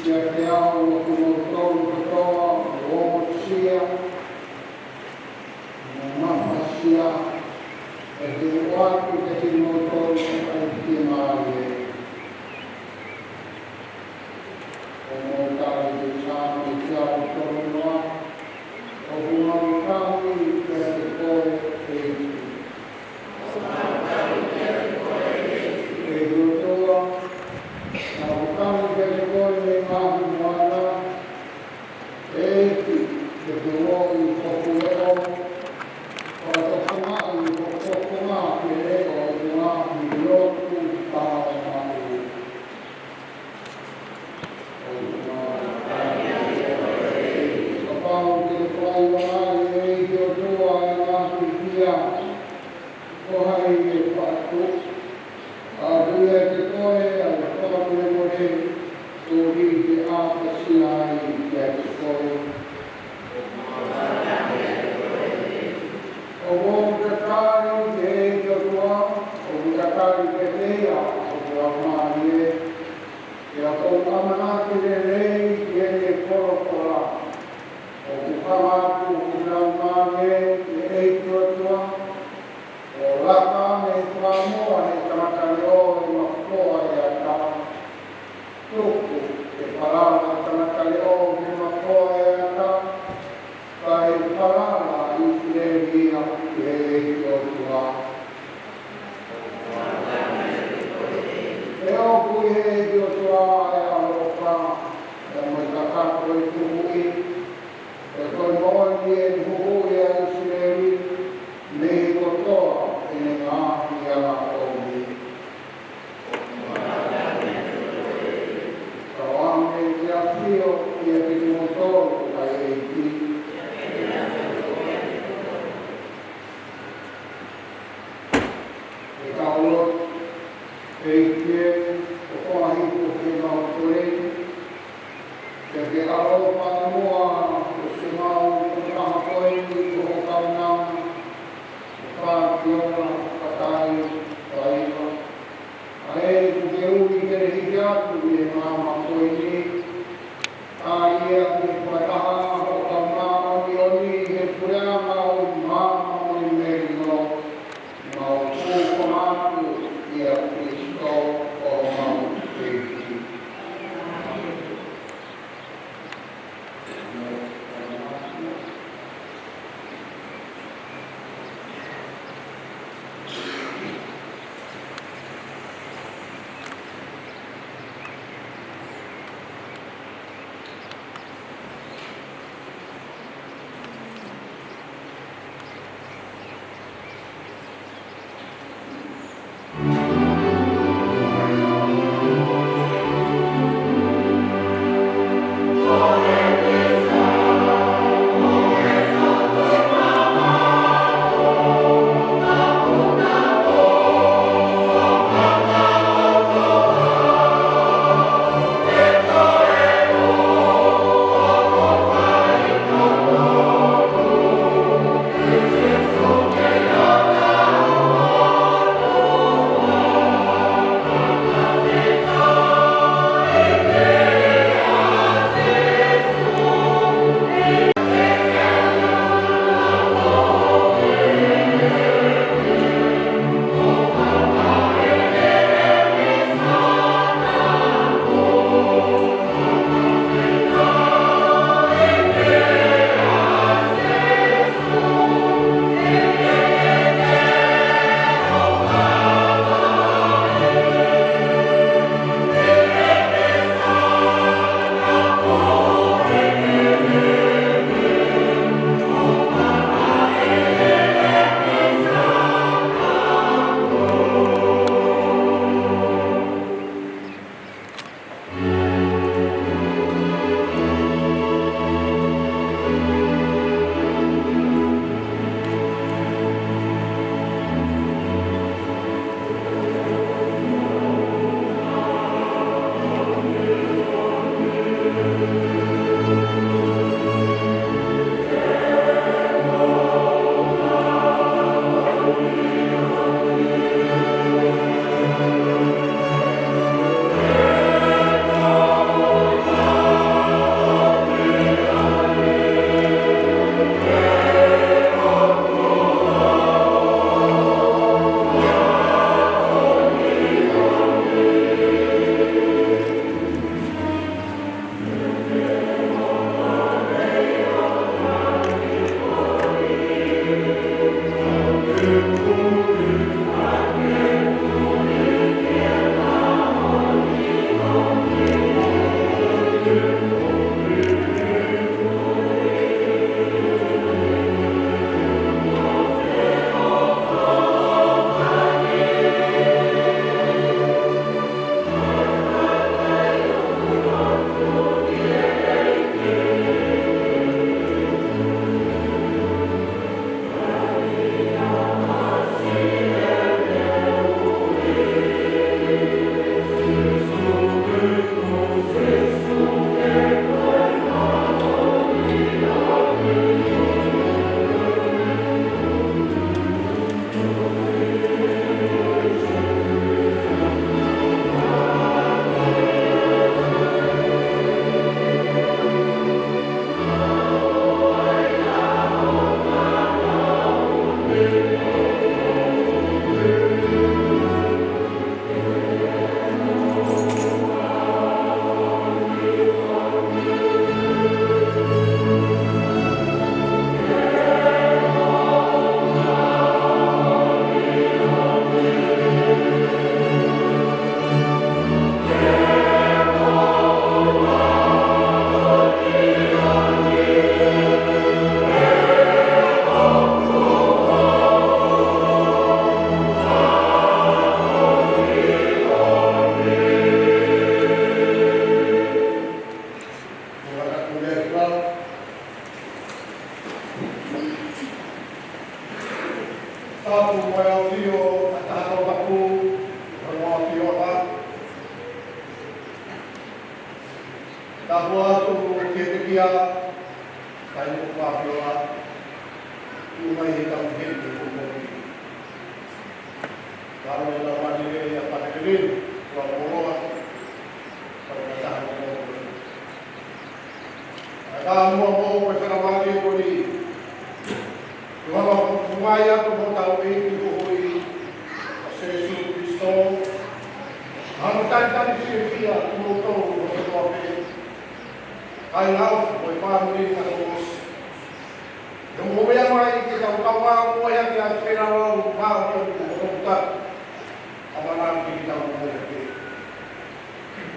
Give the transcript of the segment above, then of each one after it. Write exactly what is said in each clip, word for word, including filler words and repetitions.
Kiate au ʻa kimoutolu kotoa ʻoku ongosia mo mafasia, ʻe tuku atu kiate kimoutolu ʻa e fiemālie. ʻOku mou tali ki he Saame teau tolu noa, ʻoku mau tangi kiate koe ʻEiki. ʻEiki ʻOtua, mau tangi kiate koe mei he ngaahi moana, ʻEiki, ke ke moʻui hoku leʻo, fakatokangaʻi hoku fofonga ke leʻo ʻi he ngaahi lotu taʻemaʻu. Kapau te ke faiʻanga ʻEiki ʻOtua ʻa e ngaahi hia, ko hai ʻe faʻa tuʻu? ʻOku ʻiate koe ʻa e fakamolemole, koeʻuhi ke ʻapasia ai kiate koe. ʻOku ou tatali ki he ʻEiki ʻOtua, ʻoku ou tatali kiate ia ʻoku laumālie, pea ʻoku ou ʻamanaki lelei ki heʻene folofola. ʻOku hanga atu hoku laumālie ki he ʻEiki ʻOtua, ʻo laka mei he fakamoa ʻe he tangata leʻo ʻa e mafoa ʻo e ata. Tuku ke falala ʻa e tangata leʻo ki he mafoa ʻo e ata, kae falala ʻa ʻIsileli ia ki he ʻEiki ʻOtua. He ʻoku ʻi he ʻEiki ʻOtua ʻa e ʻaloʻofa, pea mo e kakato ʻo e tukuʻi, pea ko e moʻoni ʻene huhuʻi ʻa ʻIsileli mei he kotoa ʻene ngaahi anga kovi. Ka ʻoange ʻa e ʻafio kiate kimoutolu ʻa e ʻEiki. Ke tau lotu. ʻEiki, ʻoku ʻofa atu kiate kimoutolu, ke ke ʻaloʻofa muʻa ʻa e ngaahi tokotaha ko eni ʻi ho kaunanga, ʻo fākiola, fatai, faiva. ʻA ē ʻoku ke ui ke ne hiki atu ʻi he māmani ko eni, ʻa ia ke fakataha ho kaunanga Atu mo e ʻafio ʻa e Tangata Tapu, ʻa e ʻafio ʻa. Tapu atu ki he pekia, kae mo e ʻafio ʻa. Tuʻu mai he tau heni ko koe. Kau e lau mani le ia pate le, kua moloa, kau kataha mo koe. ʻA e ka mua mo e fakamālō ko eni. Ko e hanga ʻo mai atu mo tau ʻEiki ko hoʻo ʻAlo ko Sīsū Kalaisi. Hanga talitali fiefia kimoutolu kotoa pē. Kae lau ko e fāmili ka ko ʻosi. Ke mou meʻa mai ke tau kau ʻa mo ia ke ʻatu pē lau mau ke mou kau ta. ʻAmanaki ke tau mou ia ke.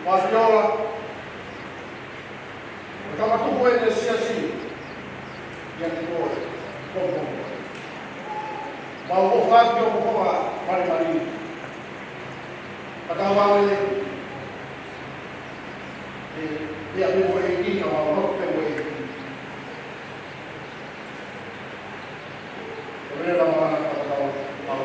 Mafiola. Ko e kamatuku ʻene siasi. ʻIa te koe, ko koe. Mau ʻofa atu ki hoʻo koa, mali mali. Ka tau ʻave, ʻe, ʻia pē mo e ʻEiki, ka mau ʻofa pē mo e ʻEiki. Ko e lea lama ana ka tau, mau.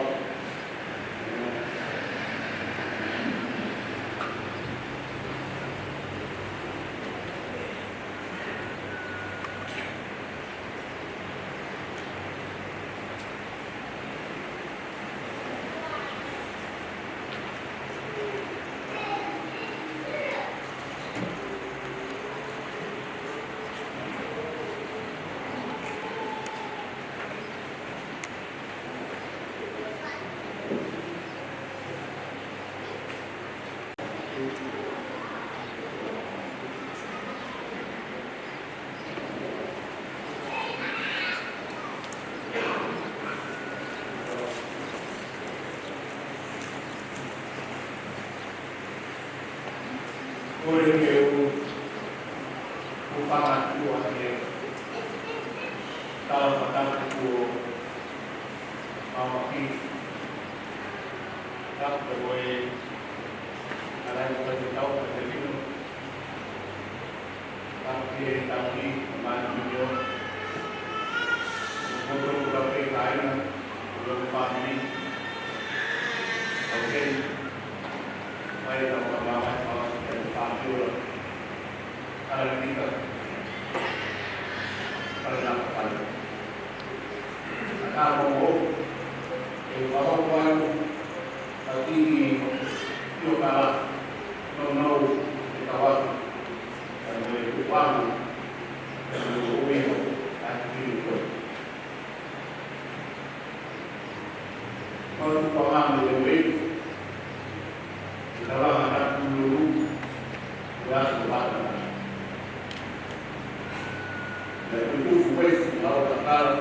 Kole ke u, u fanga tua ke tau fakatuku ʻo Mama Pete. Tapu te koe, ʻa e ʻai ko e tau ka te lino. Tapu ki he tau ni, ʻa Mani Minio. Ko toko ka pe kaina, ko toko fāmili. Okay. Mai ka ma ma ma ma ke fāmili. Ala tika. Ala na ka. Ka mo mo, e waro wai, ka tini, io kala, no no, e kawatu, ka mo e kupangu, ka mo e uino, ka tini koe. Mau tukuange mo e uino, Ke tau langa atu lulu, ʻo aso vata. Naʻe tutuku esi ʻa o kakala.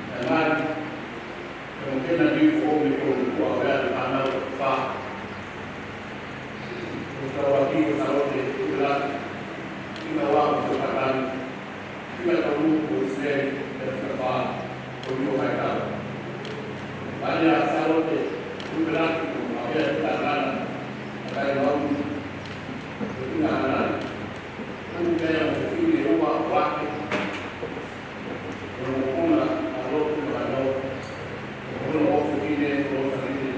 Naʻe ngali, ke mo kena ni ko me ko ni kua ʻo ea te fānau ʻo fā. Ko tau aki ko Salote, ko la, ina wa ko Sokatani. Ina tau ko Siseli, ina fika fā, ko ni o kai tau. Maria Salote, Luperaki, ko Mavea Tangana, a kai mauni, ko ina ana, ko ni kai a mo fine ua o ake, ko no mokuna, a lotu, a no, ko no o fine, ko no fine,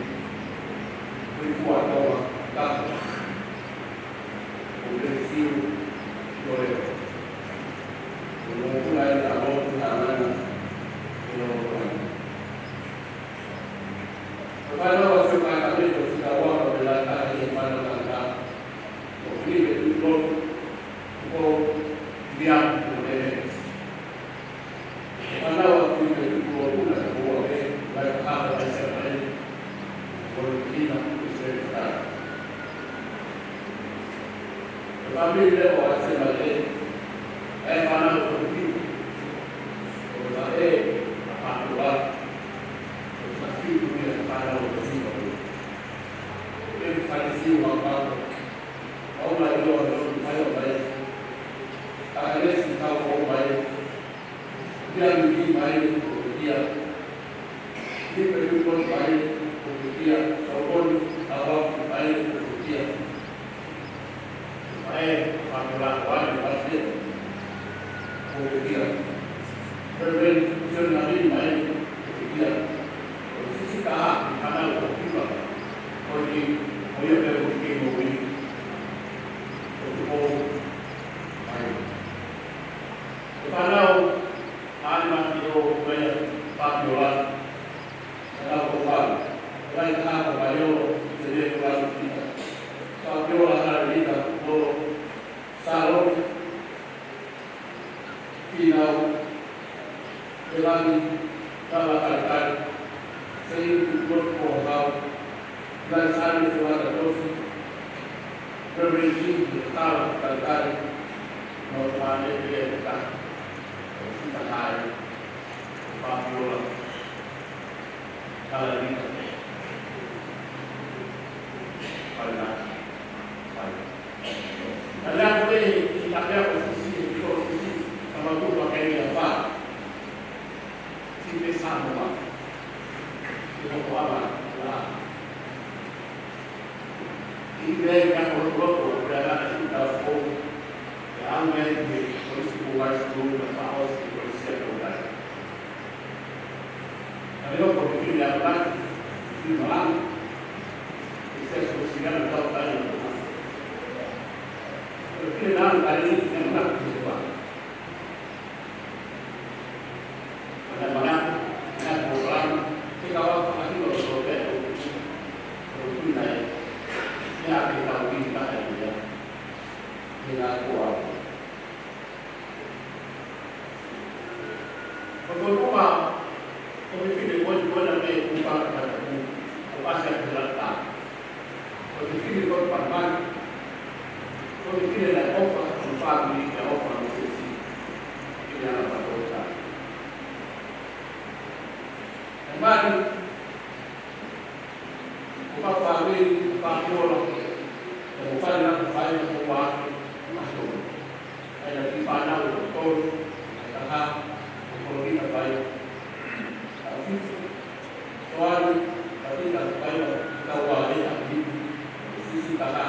ko i kua tau, ka. Ko Pelesiu Loleo. Ko e mokuna ʻa e ʻAlo ki Tānana ʻi Lolotoʻi. Ko e fānau ʻa Sio Kākame ko Sikaua ka pela ka ʻi he fānau tangata. Ko Filipe Tuʻilotu, ko Viliami Tuʻilotu. Fānau ʻa Filipe Tuʻilotu na ka ua pē, lai ka hapa lai se mai, ko Lina Tuʻilotu. Ko Filipe ʻo Asemale, ʻa e fānau ko Filipe, ko Taʻe, ʻa Pātula, ko Tafiu ni ʻa e fānau ko Filipe. Ko Filipe Fālesiu ʻa Pātula, ʻa o mai ʻo ʻa Lōtu mai ʻo mai, ʻa Kalesi kau ʻo mai, Ia ni ki mai ko Pekia. Ni pe ni ko mai ko Pekia. Sauloni awa mai ko Pekia. Mai Pamela wani pasi ko Pekia. Reverend John Nari mai Fānau, ʻa e mati o Maia Fabiola, ʻa e kau ko Fabiola, ʻa e kau ko Fabiola, te ne kua Pita. Fabiola Halalita, ko Salote, Finau, Melani, Lala Kalikali, Seini Tukulotu Kohau, Laisani Fuata Tofi, Reverend King Hala Kalikali, no Mane Pia Tika, Sita Hai, Fabiola, Kala Rita, Paina, Paina. Ka lea ko e, ki ka pea ko Sisi, ko Sisi, ka ma kupa ke ia fa. Sisi Samoa. Sisi ko ala, la. I me ka ko ko ko, ko la, i ka ko. Ia me, ko Sisi ko Wai, ko la, pa o si, ko Sisi ko Wai. Ka leo ko Sisi la, la, Sisi la. Sisi ko Sisi la, la, la. Sisi la, la, la, la. Ko e fefine ko eni ko ena pē kuo pala kata ku, ko Asia Pilata. Ko e fefine ko e pamani, ko e fefine naʻe ʻofa, ko e fāmili naʻe ʻofa mo Sisi. Fefine ʻa e Pātota. He mani, ko e fāmili, ko e fāmili ʻola, ko e fāmili ʻa e fāmili ko Pātota. ʻA ia ki fānau ʻe tolu, ʻe taha, ko Kolokita Paina, ʻa Fifi, Soani, ʻa Pita Paina, ʻa Wale, ʻa Fifi, ʻa Sisi Taha,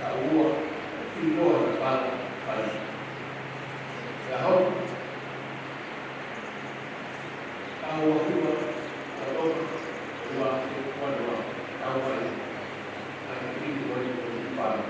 ʻa Ua, ʻa Finoa, ʻa Pala, Paina. ʻE aho, ʻa Ua Hiva, ʻa Toka, ʻa Ua, ʻa Ua, ʻa Ua, ʻa Fifi, ʻa Fifi, ʻa Fifi.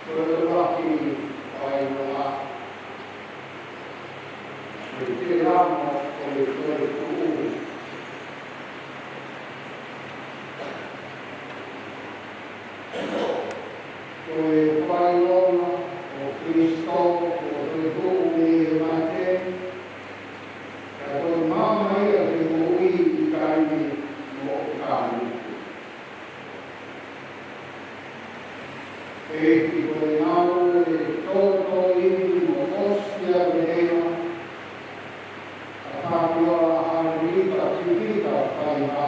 Ko e tokolahi ʻa e ʻOtua, ko e telamo ʻo e toetuʻu. Ko e fakaʻilonga ʻo Kalaisi, ko e toetuʻu mei he mate, ka ko e maama ia ki he moʻui ʻi taimi mo e taimi. ʻEiki, ko e ngāue tōtōivi mo ʻosi ʻa e meʻa, ʻa Fabiola Halalita Pita Paina.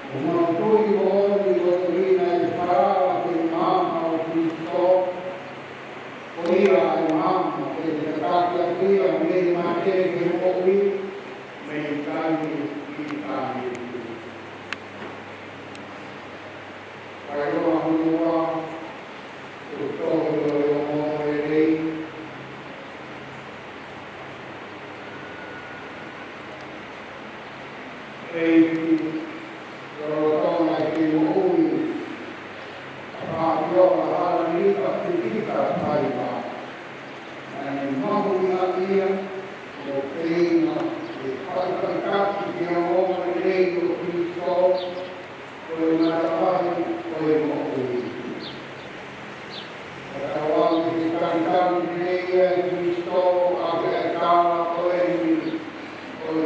ʻOku mau tui moʻoni ko e ʻuhinga ʻe fai ʻa e maama ʻo Kalaisi, ko ia ʻa e maama ke ne tataki ʻaki ia mei he mate ki he moʻui, mei taimi ki taimi. Kae ʻoua muʻa, ʻo tohi ʻo e ongoongolelei. ʻEiki, lolotonga ʻeku moʻui, ʻa Fabiola Halalita Pita Paina. Naʻa ne mahuʻingaʻia mo feinga ke fakataki ki he ongoongolelei ʻo Kalaisi, ko e matavahe ʻo e moʻui. Ka tau ʻalu ki he talitali nei ʻa Kalaisi ʻaki ʻa e tala ko eni, ko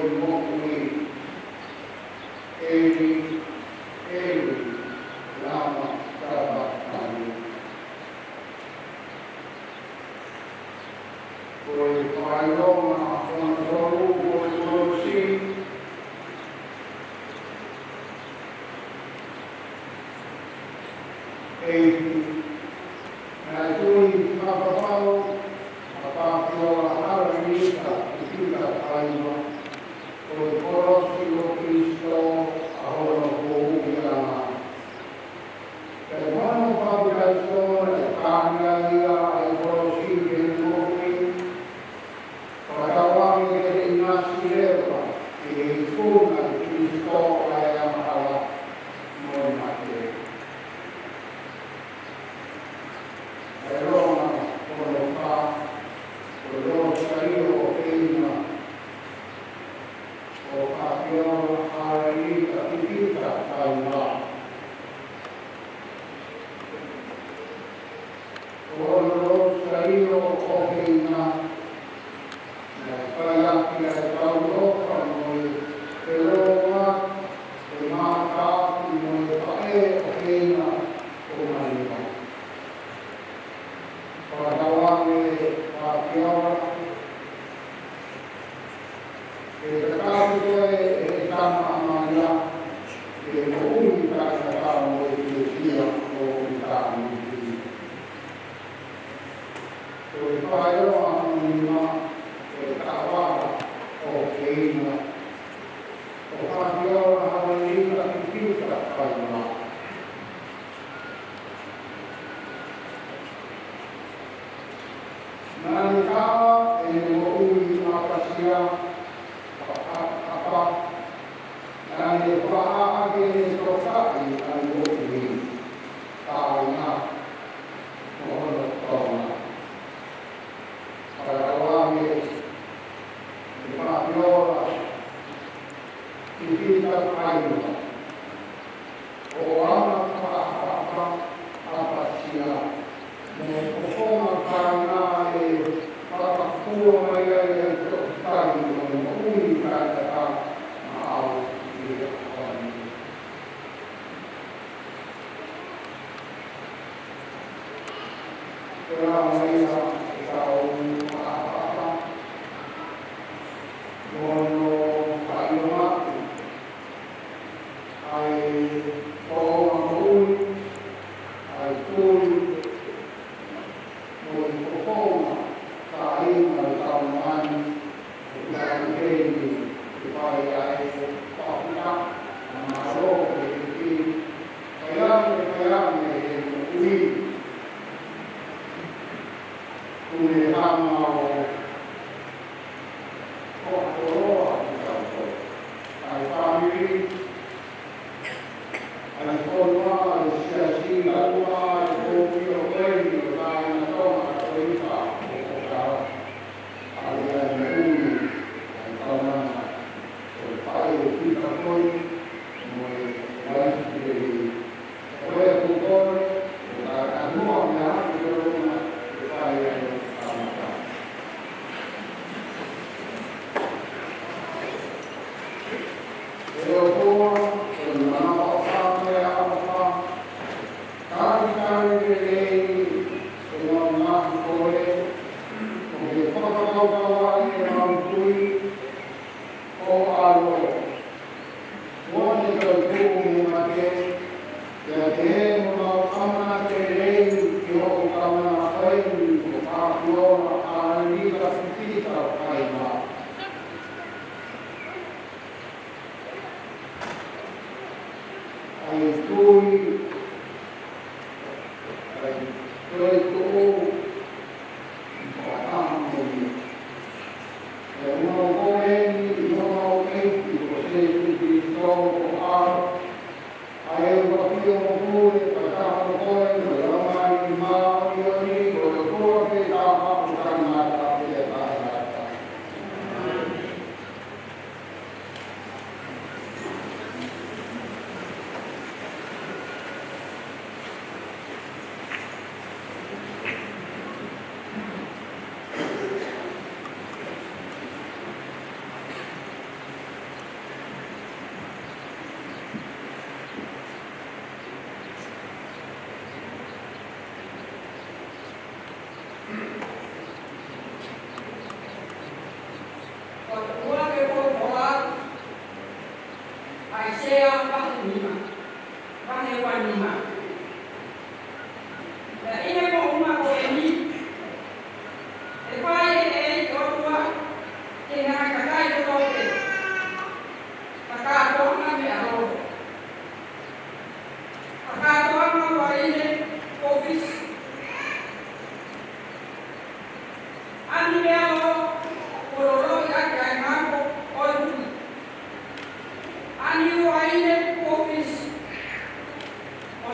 Fafiola Halailika Fifita Kaila. Ko hono lotu saio ʻo Heina, naʻe fai ʻaki ʻa e kau ʻofa mo e feʻunga, ʻe mātā ʻaki mo e faʻē ʻo Heina ko Manuka. Fakatauange Fafiola, ke tataki koe ʻe he Tamai Hēvani ke ke moʻui taʻengata mo e fiefia ʻo ʻitāniti. Ko e faʻē ʻo e nima ʻo e taʻovala ʻo Heina, ko Fafiola Halailika Fifita Kaila. Naʻa ne kau ʻene moʻui ʻapasia, ʻapasia, naʻa ne fakahā ʻaki ʻene tokaʻi ʻa e moʻui, taʻengata mo hono Tonga. Fakatauange ʻe Fafiola Fifita Kaila, ʻo ana fakaʻapaʻapa, ʻapasia, mo e fofonga taʻengata ʻe fakafua mai ai ʻa e toʻutaki ʻo e moʻui taʻengata maʻau ʻi he ʻaho ni. Ko e lava ia ʻetau fakaʻapaʻapa mo hono faʻa ʻilo atu ʻa e tōʻonga moʻui, ʻa e tui, mo e fofonga taʻengata ʻo e tau mani, ʻo ʻikai ke ni ke fai ʻa e papuka, ʻa e mālō, ʻa e kiki, fai ange, fai ange ʻe he moʻui. Kuo ne hanga ʻo ʻo koloa ki he kau. ʻA e fāmili, ʻa e fonua, ʻa e siasi, ʻa e ua, ʻa e kōpio ko eni ʻo Taina Tonga, ʻa e koifa, ʻo koloa. ʻA e ʻa e moʻui, ʻa e kaunanga, ʻo e faʻē ʻo Pita Koi, mo e uaifi ʻo e Kuo ne toetuʻu mei mate, pea te mo lau ʻamanaki lelei ki hoʻo kaungā kakai ko Fafiola Halailika Fifita Kaila. ʻA e tui, ʻa e toetuʻu, Ko e ua ke ko hola, ʻAisea vahe nima, vahe ua nima. Pea ʻi he moʻunga ko eni, ʻe fai ʻe he ʻOtua ki he ngaahi kakai kotoa pē ha kātoanga meʻalolo, ha kātoanga uaine, kofisi, ʻa e meʻalolo kuo loloʻi ʻaki ʻa e ngako ʻo e hui, ʻa e uaine, kofisi, ʻo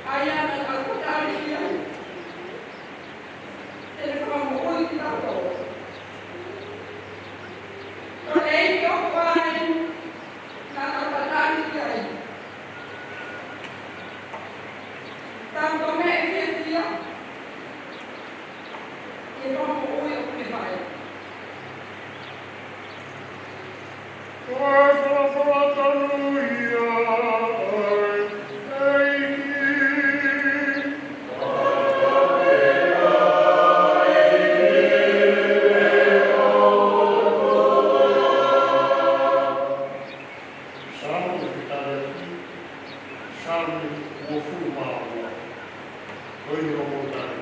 ʻa ia naʻa tau talitali ki ai, te ne fakamoʻui kitautolu. Ko e ʻEiki ʻoku ʻi ai, naʻa tau talitali ki ai. Tau toki meʻa fiefia ʻi he fakamoʻui ʻoku ne fai. Ko e folofola tonu ia ʻa e ʻEiki. Saame fika tolu, Saame uofulu mā ua. Ko ia ʻoku tali.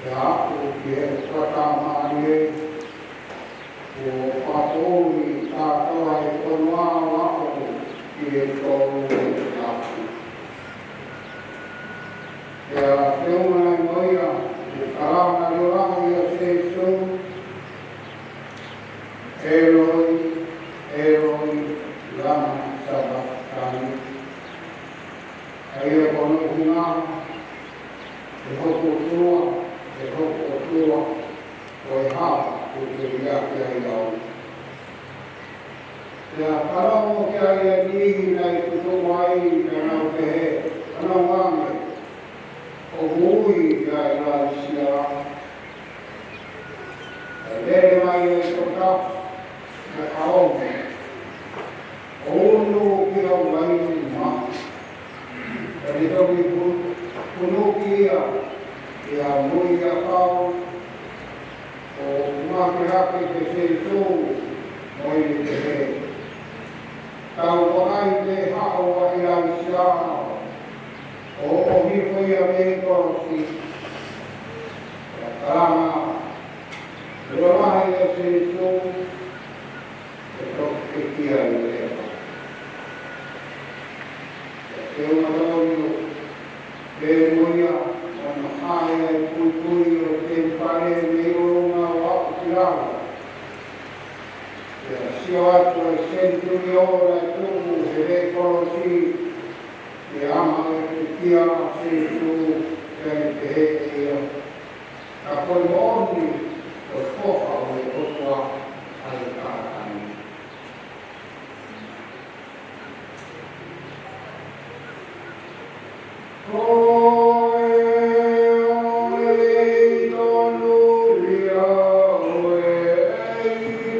Pea aʻu ki he ʻOtua Tamai, kuo fakapoʻuli kātoa e fonua ʻo aʻu ki he tolu ʻo e tapu. Pea feʻunga ai mo ia ʻa e kalanga leʻo lahi ʻo Sēsū, Eloi, Eloi, lama sabaktani. ʻA ia ko hono ʻuhinga, ʻE hoku ʻOtua, ʻE hoku ʻOtua, ko e hā kuo ke liʻaki ai au? Pea fanongo ki ai ʻa e niʻihi naʻe tutuʻu ai, pea nau pehē, fanongo ange, ʻoku ui kia ʻIlaisiā. Pea lele mai ʻa e tokotaha, pea ʻaonga, ʻo unu ki he uaine maʻu. Pea ne toki pu-, punuki ia, ʻi he moʻui ʻakau, ʻo ʻumaki hake kia Sēsū, mo ne pehē, Tau vakai pe haʻu ʻa ʻIlaisiā, ʻo, ʻo hifo ia mei he kolosi. Pea kalanga leʻo lahi ʻa Sēsū, ʻe toki pekia ʻi he leva. Pea feʻunga tonu, pea mo ia, ʻo ne haʻi ʻa e puipui ʻo e temipale mei ʻolunga ʻo aʻu ki lalo. Pea sio atu ʻa e senituliono naʻe tuʻu he veʻe kolosi, pea ʻamanaki ke pekia ʻa Sēsū, pea ne pehē ʻe ia, Ka ko e moʻoni ko e Foha ʻo e ʻOtua, ʻai kātaki. Ko e ʻofa tonu ia ʻo e ʻEiki.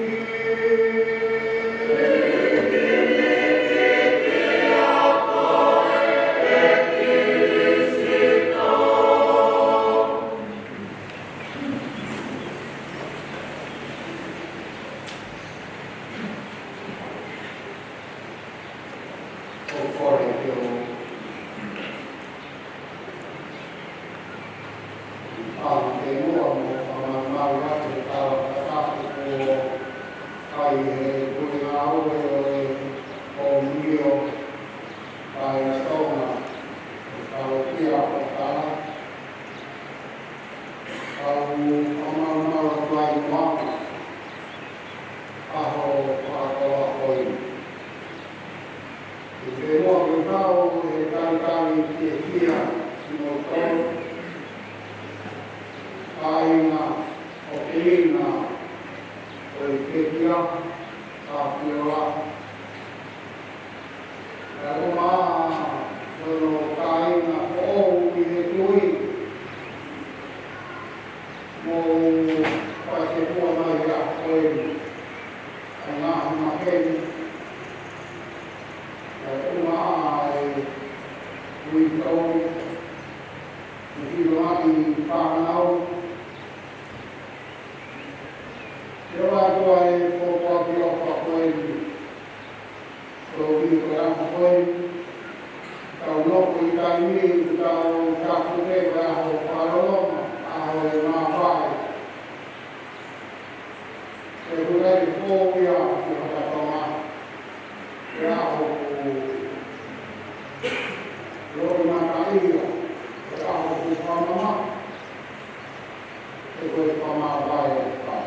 ʻOku ou kole ke u ʻalu ki muʻa mo fakamalumalu atu e tala fakatapu kuo fai ʻe he pule ngāue ʻo e Komio Paenga Tonga, ʻo e Kalotia ʻo Tala. Kau fakamalumalu atu ai mo au, ʻaho fakakoloa ko eni. ʻOku ou pehē muʻa ke u kau he talitali fiefia kimoutolu, kāinga ʻofeina ʻo e pekia, Kapiola, kae ʻumaʻā hono kāinga foʻou ʻi he tui, mou fai e fua mai ʻa ko eni, ʻa e ngaahi maheni, kae ʻumaʻā e uitou, ʻi he ʻilo ʻa e fānau, ke ʻoatu ʻa e fōfōʻaki ʻofa ko eni. Ko e ʻuhinga ko e ʻaho ko eni, tau nofo ʻi he taimi ni, ʻoku tau tapu pē ko e ʻaho fakaloloma, ʻaho e māvae. He ʻoku ʻikai ke fou ia ki hota Tonga, ko e ʻaho ʻoku loʻimataʻia, ko e ʻaho ʻoku fakamamafa, he ko e fakamāvae ʻo e fā.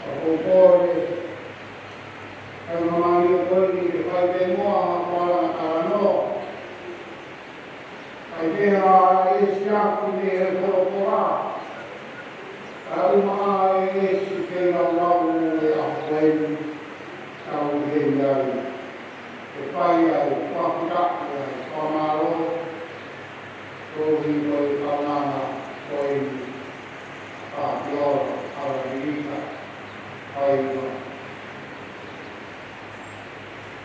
ʻOku ou kole, kae ʻumaʻā ʻa e ko eni ke fai pē muʻa ha fakatalanoa. Kae pehē ʻe Siaku mei he folofola, kae ʻumaʻā ʻe ʻEsi kei laulau e ʻaho ko eni, tau ʻi heni ai. Ke fai ai, fakafetaʻi ai, fakamālō, koeʻuhi ko e kaunanga ko eni, Kapiola, ʻAlavilika, Paenga.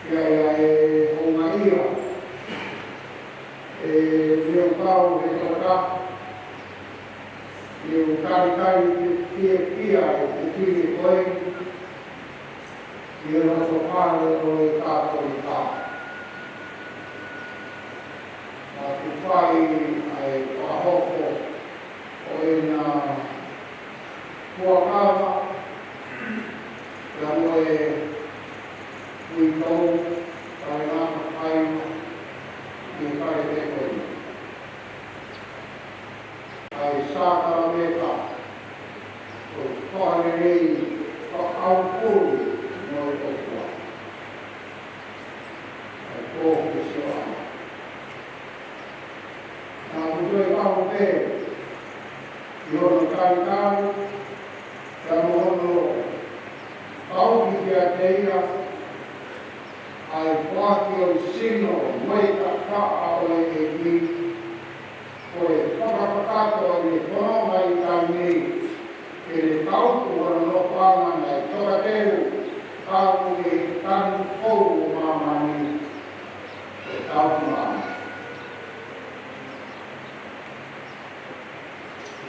Pea ʻi ai e houngaʻia, ʻe meʻa kau he tokotaha, ʻi he talitali fiefia ʻa e fefine ko ē, ʻi he loto fale ʻo e Katolika. Naʻa ku fai ʻa e fakahoko Fuakava, pea mo e uitou, kae ngata ai ʻi he kale pē ko eni. ʻA e sākalamēniti, ʻo e fakalelei, fakaʻaufuli mo e ʻOtua. ʻA e kōfisi ʻo ʻAna. Naʻa ku toe kau pē ʻi hono talitali, pea mo hono tauhi kiate ia, ʻa e foaki ʻo e sino mo e taʻataʻa ʻo e ʻEiki, ko e fakakakato ʻo e fononga ʻi he taimi ni, ke ne tauhi hono nofoʻanga naʻe tokateu, kau ki he tanu foʻou ʻo māmani, ko e tauhi māmani.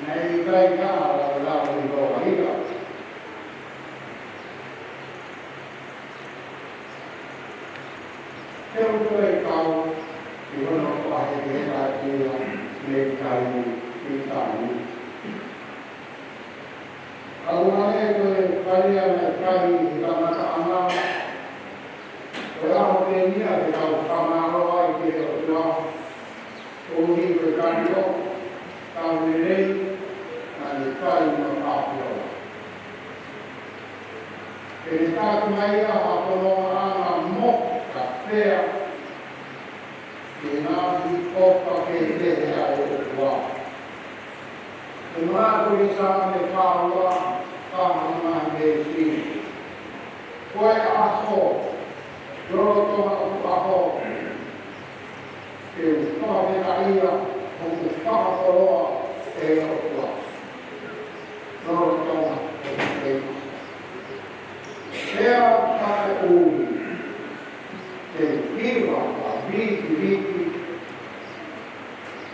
Naʻe ʻikai ke ala ʻo lava ʻi loa ia. Te u toe kau ʻi hono faʻahinga atu ia ʻi he taimi, ʻi he taimi. Ka ʻoua naʻe toe fai ia naʻe fai ʻi he kamataʻanga, ko e ʻaho pē ia te tau fakamālō ai ki he ʻOtua, koeʻuhi ko e kani ʻo e tau lelei naʻa ne fai mo ʻApiola. Ke ne taki mai ia ha fonongaʻanga moka pea ke ngaahi ʻofa kehekehe ʻa e ʻOtua. Ke manako ki he Saame fā ua, fā ua mo e veesi. Ko e ʻaho, lolotonga ʻeku ʻaho, te u fakafetaʻia hoku fakakoloa ʻe he ʻOtua. Lolotonga ʻeku ʻaho. Pea ka te u ui, te u hiva ʻa e vīkiviki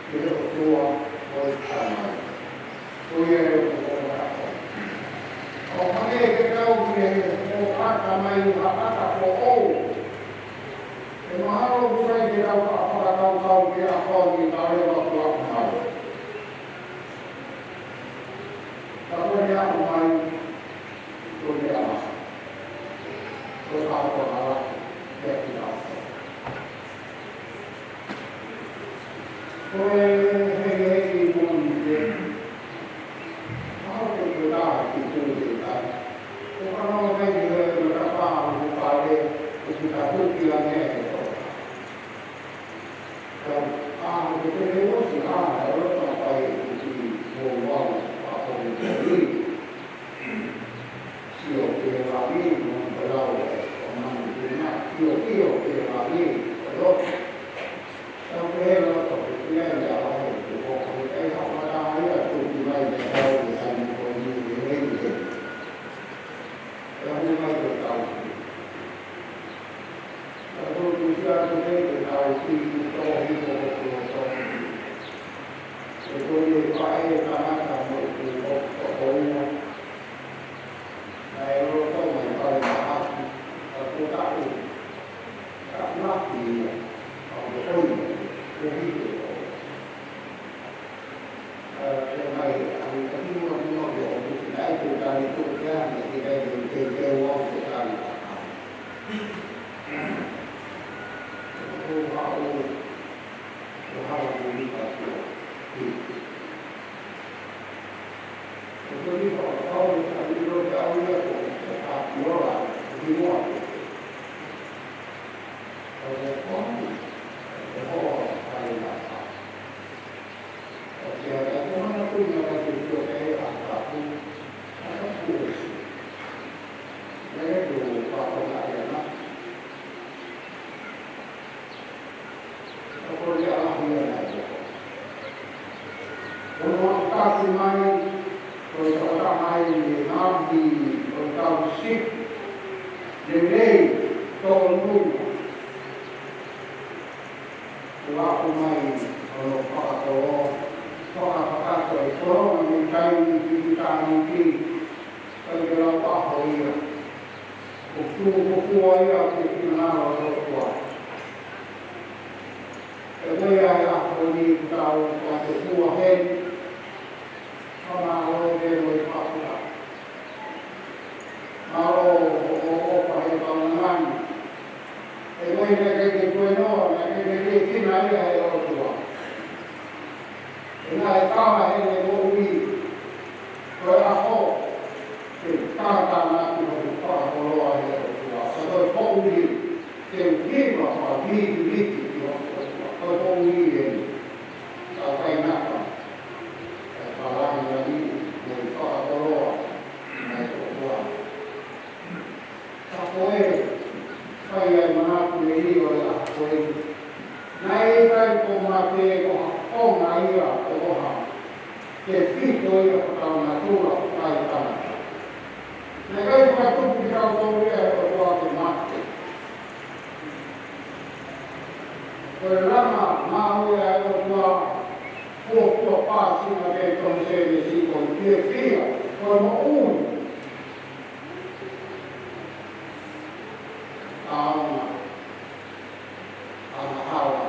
ki he ʻOtua ʻo e Tamai. Ko ia ʻe ʻOtua ʻo e ʻaho. ʻO hangē ke tau ki he ʻoku ʻata mai ha ʻata foʻou. ʻE mahalo ʻoku ʻikai ke tau fakakaukau ki he ʻaho ni ka leva kuo ʻata mai. Ka ko e ʻaho mai, ko e ʻaho. Ko e ʻaho ʻa e ʻaho. Ko e hengehenge moʻoni pē. Mahalo ko e taha ki tuʻu ke kai. Ko e kanoa kai ke he ko e kapa ʻo e pale, ʻo ki ka tuki la mea he tō. Ka ʻaho ke te he ʻosi ʻa e ʻosi ʻa e ʻosi ʻa e ʻosi ʻo wau ʻa e ʻosi. Sio ki he langi, mo e lau ʻo manu ki na, sio, sio ki he langi, ʻo lo. Tau pehē loto, ki ai ʻa e ʻaho, ko e hoko, ʻe ʻikai ha ʻaho ʻe taha ia, tuki mai ke tau, ke sai ni ko ni, ke hei, ke. Tau mai ke tau. Tau tuki atu ke tau, ki, ki tō, ki tō, ki tō. Ko e ko e faʻē tangata mo e ko e ko e ko e Naʻe lolotonga ʻi fale mahaki, ka ko e taʻu, taʻu lahi ia, ka ko e ʻoi, ko e hiko ʻo. Ka ko e mai, ʻa e ka tino atu no ke ʻo, naʻe ko e tani ko e ane, ke kai ke ke ke ua ko e tani. Ko e haʻu, ko e haʻu ko e ni ka ko e. Ko e ni ka ko e haʻu, ka ni lo ke haʻu ia ko e ka ko e ora, ko e ni ua ko e. Ko e ko e, ko e hoa, ka ni la ka. Ko e kia ka ko e mana ko e na ka ko e ko e a ka ko e, a ka ko e. Naʻe ko e ka ko e na ia na. Ko e ʻaho ia naʻe. Ko hono ʻoatu mai, ko e tokotaha ʻi he ngaahi, ko e tau sipi, lelei, tōnunga. Kuo aʻu mai, hono fakakoloa, fakakakato e koloa mei taimi ki ʻitāniti, ko e lau ʻaho ia. ʻOku tuʻu ko fua ia ke finangalo ʻo e ʻOtua. ʻE ko ia ʻa e ʻaho ni kuo tau ʻoatu fua heni. Fakamālō pē mo e fakafetaʻi. Naʻe tala heʻene moʻui, ko e ʻaho te u tātānaki mo te u fakakoloa he ʻOtua. Ka ko e poʻuli te u hiva fakavitiviti ki hoku ʻOtua. Ko e poʻuli eni. Ka ʻoku ʻikai ngata ʻa e palani ʻa e moʻui, mo e fakakoloa ʻa e ʻOtua. Ka ko e fai ai manatu lelei ʻo e ʻaho ko eni. Naʻe ʻikai ko mate ko ha konga ia ʻo ha tefito ia ʻo hotau natula fakaetangata. Naʻe ʻikai fakatupu kitautolu ia ʻe he ʻOtua ke mate. Ko e langa ngāue ʻa e ʻOtua, kuo, kuo pāsina ke tohi Sēnesi ko e fiefia, ko e moʻui. Taonga, angahala,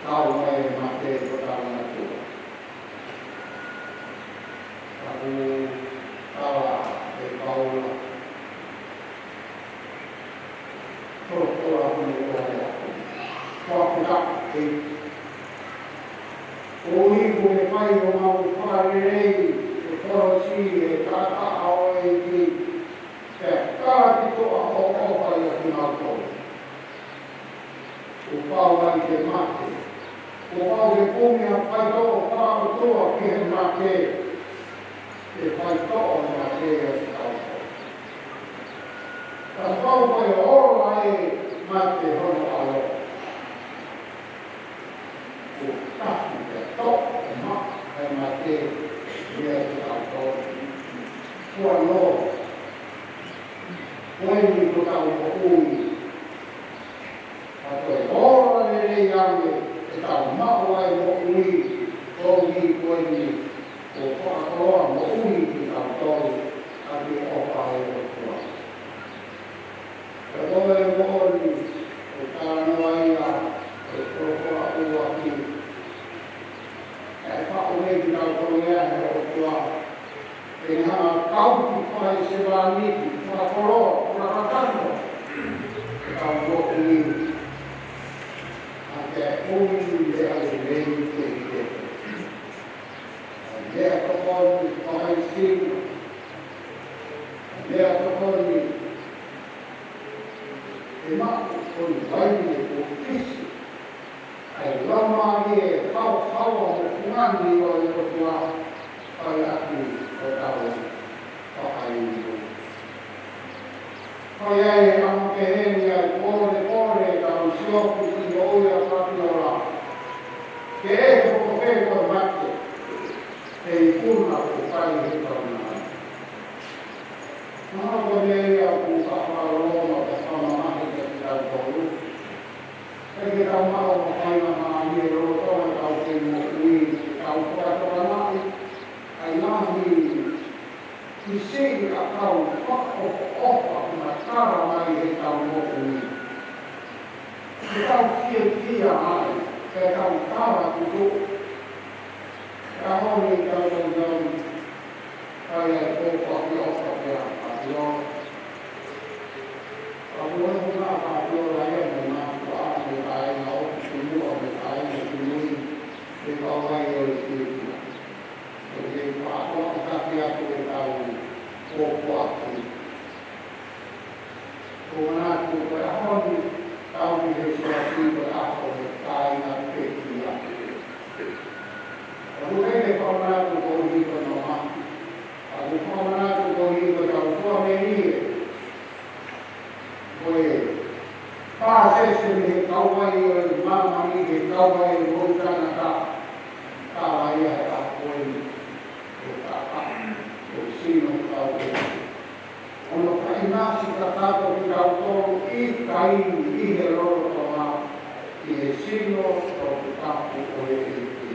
kau mai e mate ko taonga tua. Ka ʻoku tala ʻe Paula, ko e ʻOtua ʻoku ne ʻohake ʻaku. Ko ʻaku taʻu, ʻe. ʻOku ne fai homau fakalelei, ʻe kolosi, ʻe taʻataʻa ʻo e ʻEiki, pea tala ki tuʻa ʻo ʻofa ʻiate kimautolu. Kuo pau ai ke mate. Kuo pau ke kumi ha faitoʻo fakaʻotua ki he mate. Ke faitoʻo e mate ʻiate kitautolu. Kapau ko e ola e mate hono ʻalo, kuo tafi pea toʻo ʻe he mate ʻiate kitautolu. Kuo ʻalo, ko eni ko hotau moʻui. Ka ko e ola lelei ange ʻe tau maʻu ai moʻui, moʻui ko eni, ʻo fakakoloa moʻui kitautolu ʻaki e ʻofa ʻa e ʻOtua. Ka ko e moʻoni, ʻoku talanoa ia ʻi he folofola ʻuluaki, ʻe faʻu mai kitautolu ia ʻe he ʻOtua. Ke ne hanga ʻo tauhi fakaesevāniti, fakakoloa, fakakakano ʻetau moʻui. ʻA e ʻuhinga ia ʻa e lelei ke ʻi he. ʻA e meʻatokoni fakaesino. ʻA e meʻatokoni ʻe maʻu ko e vaine ko Kisi. ʻA e lama ʻi he haohaoa mo e fungani ʻo e ʻOtua, fai ʻaki hotau fakaʻilo. Fai ai e ʻamu pehē ni ʻa e kolekole ʻetau siofi ki he moʻui ʻa Fabiola. Ke ʻeke pe ko fē ko e mate, he ikuna kuo fai he tauna. Mahalo ko e meʻa ia ʻoku fakaloloma pe fakamamahi kiate kitautolu. ʻIkai ke tau maʻu ha faingamālie lolotonga ʻetau kei moʻui, ke tau fakatokangaʻi ʻa e ngaahi siʻisiʻi ʻakau fakaʻofoʻofa kuo tala mai heʻetau moʻui. Ke tau fiefia ai, ke tau tala tuʻu. Ka honi tau tau tau. Kai ai ko pa ki o pa ki a pa ki o. Ka muna muna pa ki o la ia mo ma ko a mo ka ai na o ki mui o mo ka ai na ki mui. Ke kau ai o i ki mui. Ke ke pa ko a ka ki a ko e tau ko ko a ki. Ko manatu ko e ʻaho ni, tau ki he siasi ko e ʻaho ʻo e kāinga pekia. ʻOku ʻikai ke fakamanatu koeʻuhi ko e mamahi. ʻOku fakamanatu koeʻuhi ko e tau fua melie. Ko e pāsese mei he kau ai ʻo e māmani ki he kau ai ʻo e moʻui taʻengata. Ka ʻi ai ʻa e ʻaho ko eni. Ko e taʻataʻa, ko e sino kau ʻEiki. ʻOku ne fakaʻinasi kakato kitautolu ʻi he kai ʻi he lolotonga, ʻi he sino toputapu ʻo e ʻEiki.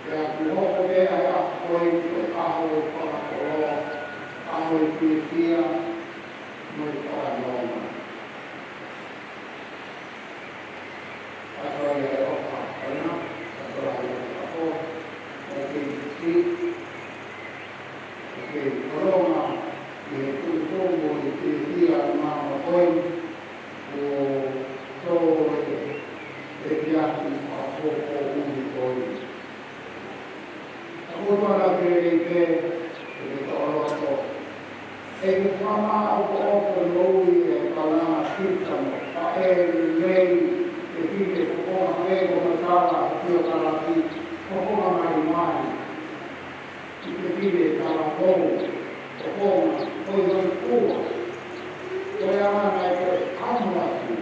Pea kuo hoko pē ʻa e ʻaho ko eni ko e ʻaho ʻo e fakakoloa, ʻaho ʻo e fiefia, mo e fakanonga. Katoa ia e ʻofa, ʻofa, katoa ia e ʻofa, ʻo e kei tuki, ʻo e kei kolonga, ʻi he tuʻutuʻu mo e fiefia ʻo e māmani ko eni, ʻo tō e, e piaki ʻa ko ko ui ko ui. ʻA ko tona ke lei pē, ke ke tō loto. ʻE ke fama o ko o ko no ui e kalanga kita mo. Ka e lei, ke ki ke ko ko ma ke ko ma tala, ko ki o kalaki, ko ko ma mai mai. Ki te pile tala kou, ko ko ma, ko i hoi kua. Ko e anga nai ko e amu atu.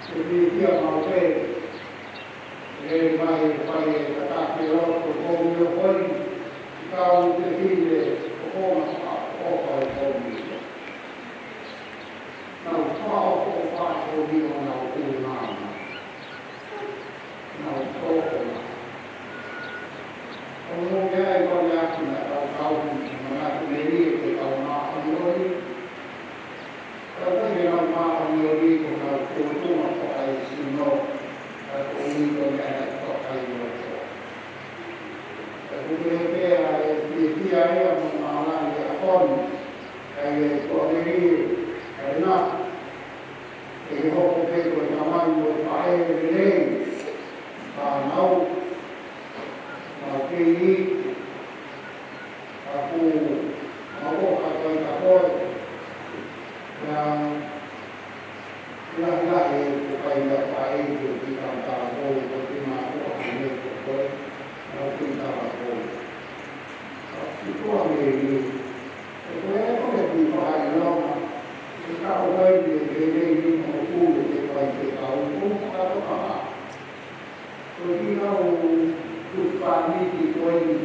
Ke pile kia mau pē. E mai e fai e tataki o ko ko mi o hoi. Kau te pile, ko ko ma, ko ko e ko mi. Nau fao ko fao ko mi o nau kū nana. Nau tō ko nana. Ko no mea e ko mea ki na tau kau ki na tu meri e te kau mā o ni o ni. Tau kai ke nau mā o ni o ni ko nau kū tū ma ko ai sino. Ka ko ni ko mea na ko ai o ko. Ka ko mea pea e pia pia e a mo mā la e a koni. Ka e ko meri e a na. ʻE hoko pē ko e tamai mo e faʻē lelei, fānau, mau kei iiki, ka ko mau ʻofa kai ka koe, ia, ia, ia e ko kai ia faʻē ke ki ka ka koe, ko te mā ko a ne ko koe, mau kei ka koe. Ka ki ko a me ni, ʻe ko e ko e ki ko a i loma, ʻe ka o kai ke ke ke ni mo ku ke ke kai ke ka o ku ka to ka ma. Ko ki ka o ku pa ni ki ko e ni,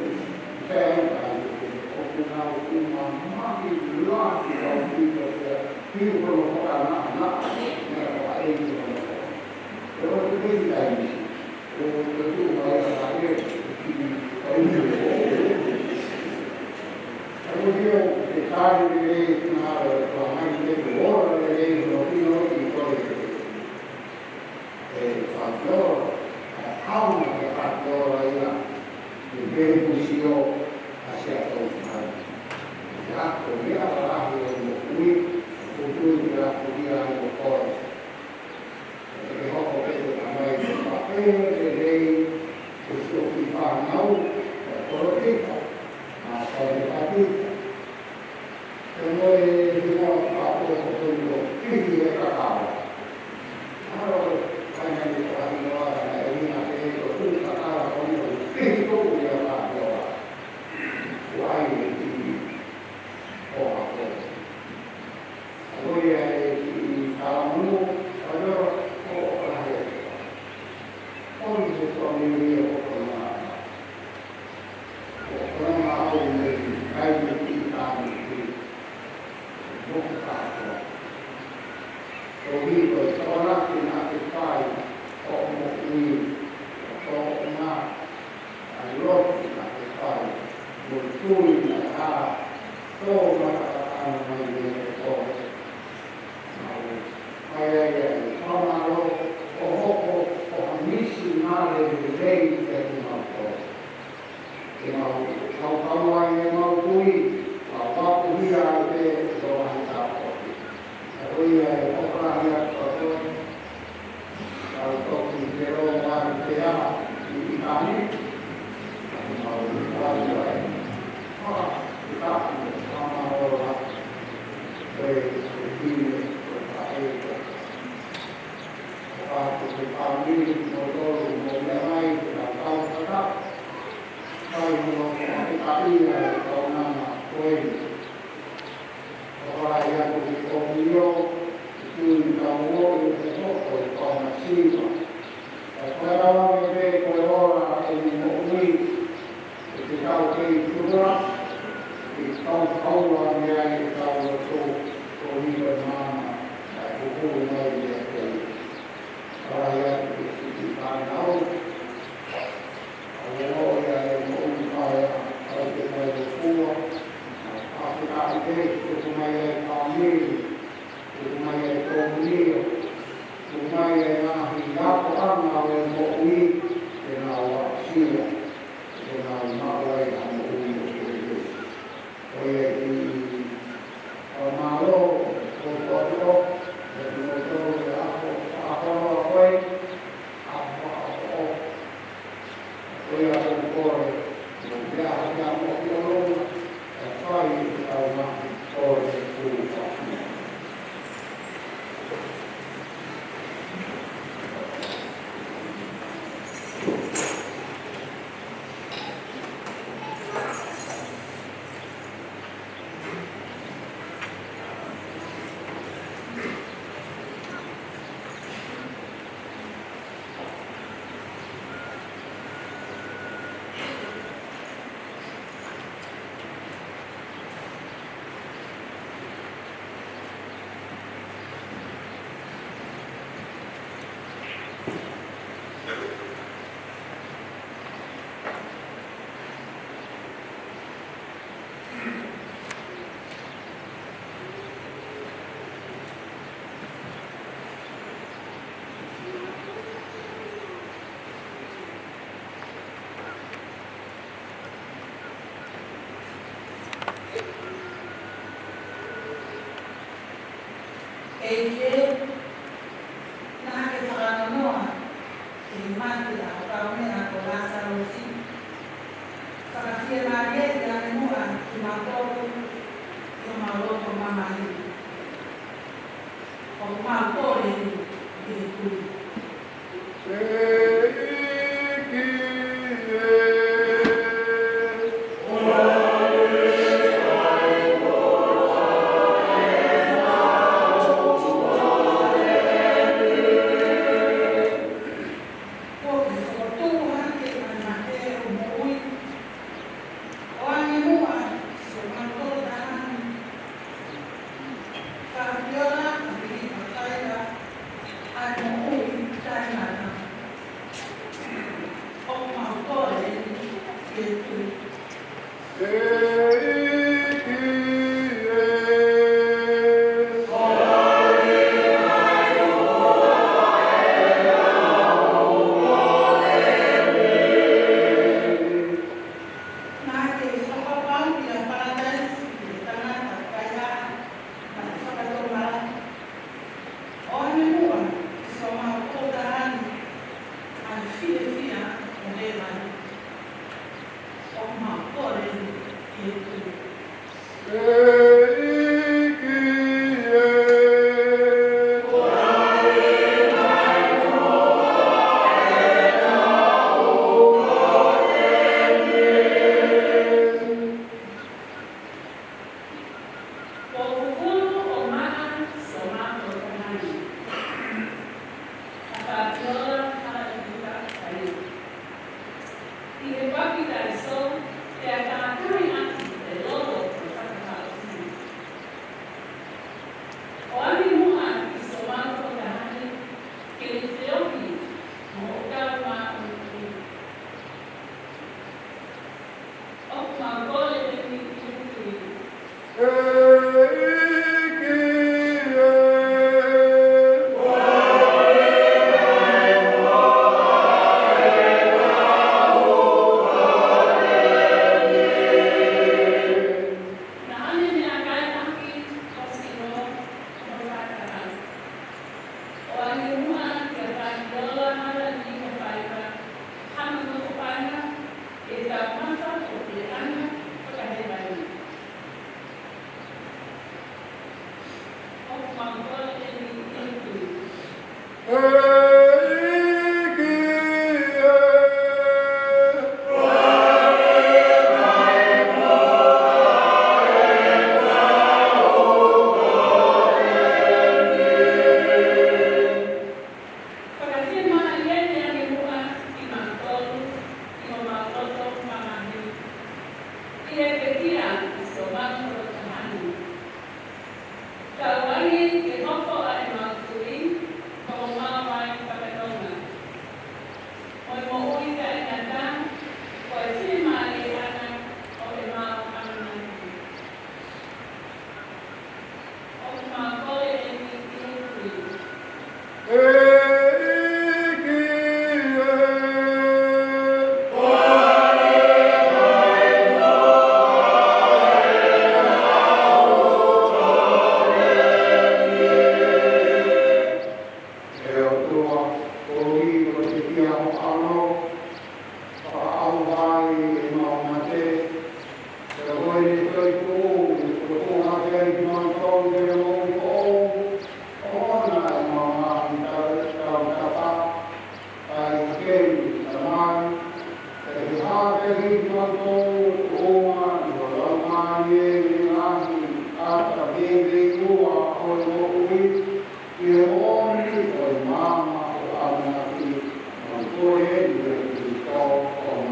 ke ai ka i ke o ku na o ku ma ma ki la ki ka o ki ko ke ki ko no ko ka na na, ne ko a e ni ko no ko. Ko ki ke ni kai ni. ʻE hoko pē ko e tamai ko e faʻē lelei, ko e siofi fānau, ko e kolokita, ʻa ko e pātita. Ko e moe ni ko a ko ko ko ko pihi e kakao. Haro ko e kaina ni ko a hino a na e ni a te ko tu kakao ko ni ko pihi ko u ia kakao. Ko ai e tini ko a ko. Ko ia e kiʻi talamanu, ʻa ia ʻo ʻahe. ʻOi he ko mimi o ko na. Ko na au me kai me kiʻi tāmi ki. Mo ka kātoa. Ko hi ko e tawanaki na ke fai, ʻo mo ui, ʻo tō na. ʻA e lotu naʻe fai, mo e tui naʻe hā, tō mata ka ano mai mei he koe. Mau, mai ai ai, fakamālō, ʻo hoko, ʻo ha misinale lelei kiate kimautolu. Ke mau, kau kau ai e mau tui, mau papuhia ai pē, ʻo mai tāpoti. Ka ko ia e ʻoku lahi atu ka koe, Kau toki te ro mai te a i i kani. Mau i kani ai. Ka i kani o kama o la. Ko e ko e kine ko e ka e ko. Ka ko e kani mo tolu mo mea mai ke kau kau kata. Kai mo lo ko e ka i ai kau nana ko e. Ka ʻai atu ki ʻOmio, ki Tui Taumoʻi, ʻe hoko e kau masiva. Ka ko e lava me pē ko e ola ʻeni moʻui, ʻe te kau kei tua, ʻe kau kaua mei ai e kau loto, ko ni ko e mana, ʻa e kuku mai mei a kei. Ka ʻai atu ki Tui Taumoʻi, ʻa e loto ia e moʻui paea, ʻa e te kai o kua, ʻa e te kai te, tuku mai ai fāmili, tuku mai ai tōmio, tuku mai ai ngaahi ako ʻanga ʻo e moʻui, ke nau aʻusia, ke nau maʻu ai ha moʻui ʻo kele. Ko ia ʻi ʻo mālō, ko e koto, ko e moto, ko e ako, ako, ako, ako, ʻEiki, naʻa ke fakanoa ki he mate ʻa ho kaumeʻa ko Lāsalosi. Fakafiemālieʻi ange muʻa kimautolu ʻi homau loto mamahi. ʻOku mau kole eni ki he Tuʻi. ʻEiki ē. Kuo ke fokotuʻu hake ʻa e mate ʻo moʻui. ʻOange muʻa siʻomau tokāteline. Fakafiemālieʻi ʻa Filipa Faiva ʻa e moʻui taʻengata. ʻOku mau kole eni ki he Tuʻi. ʻEiki ē. Naʻa ke fakapapauʻi ʻa Palataisi ki he tangata kaihaʻa naʻe fakatomala. ʻOange muʻa ki siʻomau tokāteline ʻa e fiefia ʻo hēvani. ʻOku mau kole eni ki he Tuʻi. ʻEiki ē. Kuo fufulu ʻo maʻa siʻomau tokāteline. ʻA Fabiola Halaʻiuka Kaio. ʻI he papitaiso, pea kātaki ʻaki e lolo ʻo e fakataʻofi. ʻOange muʻa ki siʻomau tokāteline ke ne feohi mo hoʻo kau māʻoniʻoni. ʻOku mau kole eni ki he Tuʻi. ʻEiki ē. Naʻa ne meʻakai ʻaki ho sino mo ho fakaʻaho. ʻOange muʻa kia Fabiola Halaʻiuka Faiva hano nofoʻanga ʻi he taumafa ʻo e puleʻanga fakahēvani. ʻOku mau kole eni ki he Tuʻi. ʻEiki ē. Fakafiemālieʻi ange muʻa kimautolu ʻi homau loto mamahi. ʻI he pekia ʻi siʻomau tokāteline. Tauange ke hoko ʻa ʻemau tui ko homau vai fakatonga. Mo e moʻui taʻengata, ko e fiemālie ʻana ʻo ʻemau ʻamanaki. ʻOku mau kole eni ki he Tuʻi. ʻEiki ē. ʻE ʻOtua, koeʻuhi ko e pekia ʻo ho ʻAlo, fakaʻau Tamai, ke ke hāʻele kimautolu kotoa ʻi ho Laumālie Māʻoniʻoni, ʻo ʻata mei he leʻo ʻo e moʻui, ki he moʻoni ʻo e maama ʻo ʻamanaki, ʻi he huafa ʻo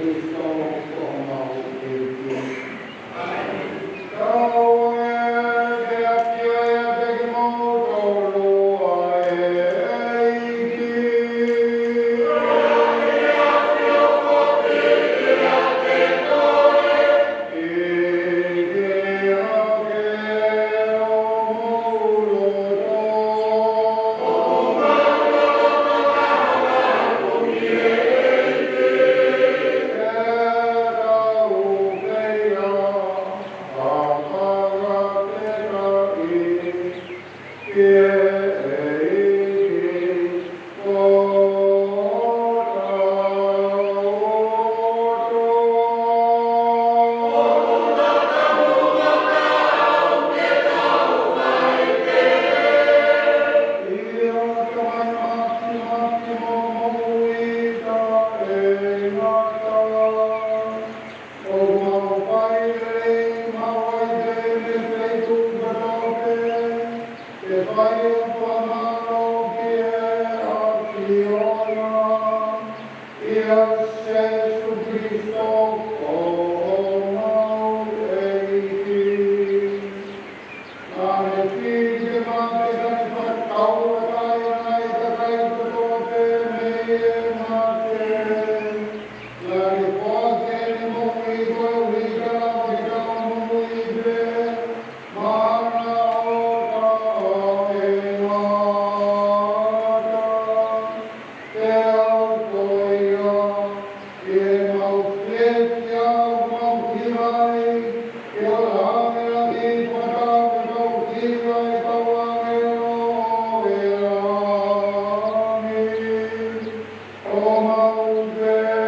Kalaisi ko homau ʻEiki. ʻia Sēsū Kalaisi ko homau ʻEiki. Naʻa ne fili ke mate kae fakatauʻatāinaʻi ʻa e kakai kotoa pē mei he mate. Naʻa ne foaki ʻene moʻui koeʻuhi ke lava ke tau moʻui pē maʻana ʻo taʻengata. Pea ko ia, ʻi heʻemau fili ke mau kī ai, ke ʻoua naʻa ʻi ai ha taha ke mau kī ai, kau ʻāngelo ʻo e langi, ʻo mau pehē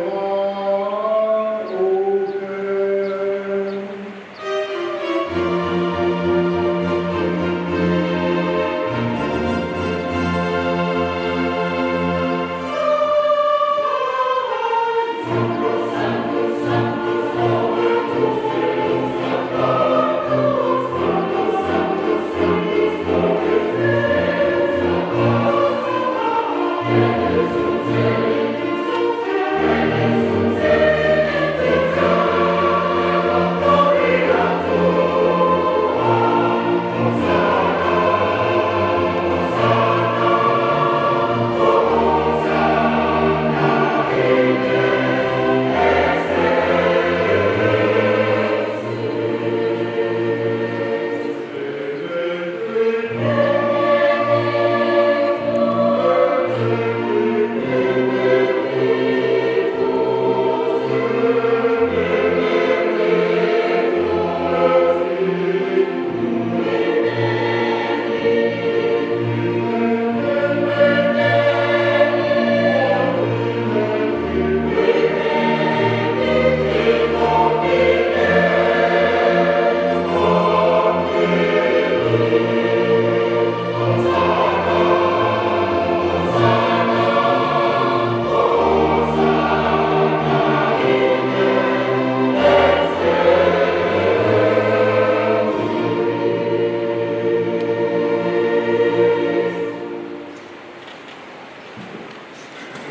maʻu pē.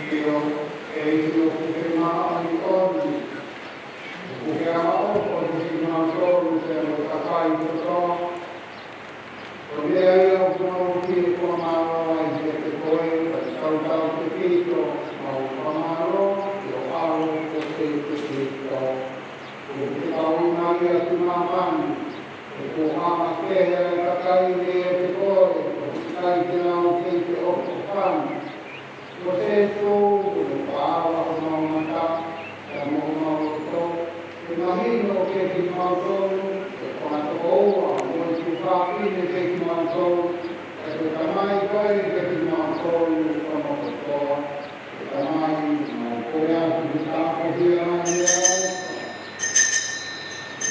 ʻIo, ʻEiki, ʻoku ke māʻoniʻoni, ʻoku ke ʻaʻokoʻokofi kimautolu pea mo e kakai kotoa. Ko e meʻa ia ʻoku mau kole ke fakamālō ai kiate koe, kae tautautefito ʻemau fakamālō ki ho ʻAlo ko Sēsū Kalaisi. ʻOku ke kau mai ʻi māmani, ʻoku ʻamanaki ʻa e kakai kiate koe, ʻoku ʻikai te nau kei ʻohofi. Ko Sēsū, ko e paʻanga ʻo homau mata, pea mo homau loto, ke mahino kiate kimautolu, ʻa e konga tokoua, mo e tuʻutāmaki kiate kimautolu, ʻa e ko e Tamai koe kiate kimautolu, ʻa e moʻui kotoa, ʻa e Tamai, mau kole atu ke tāpuakiʻi mai ʻa e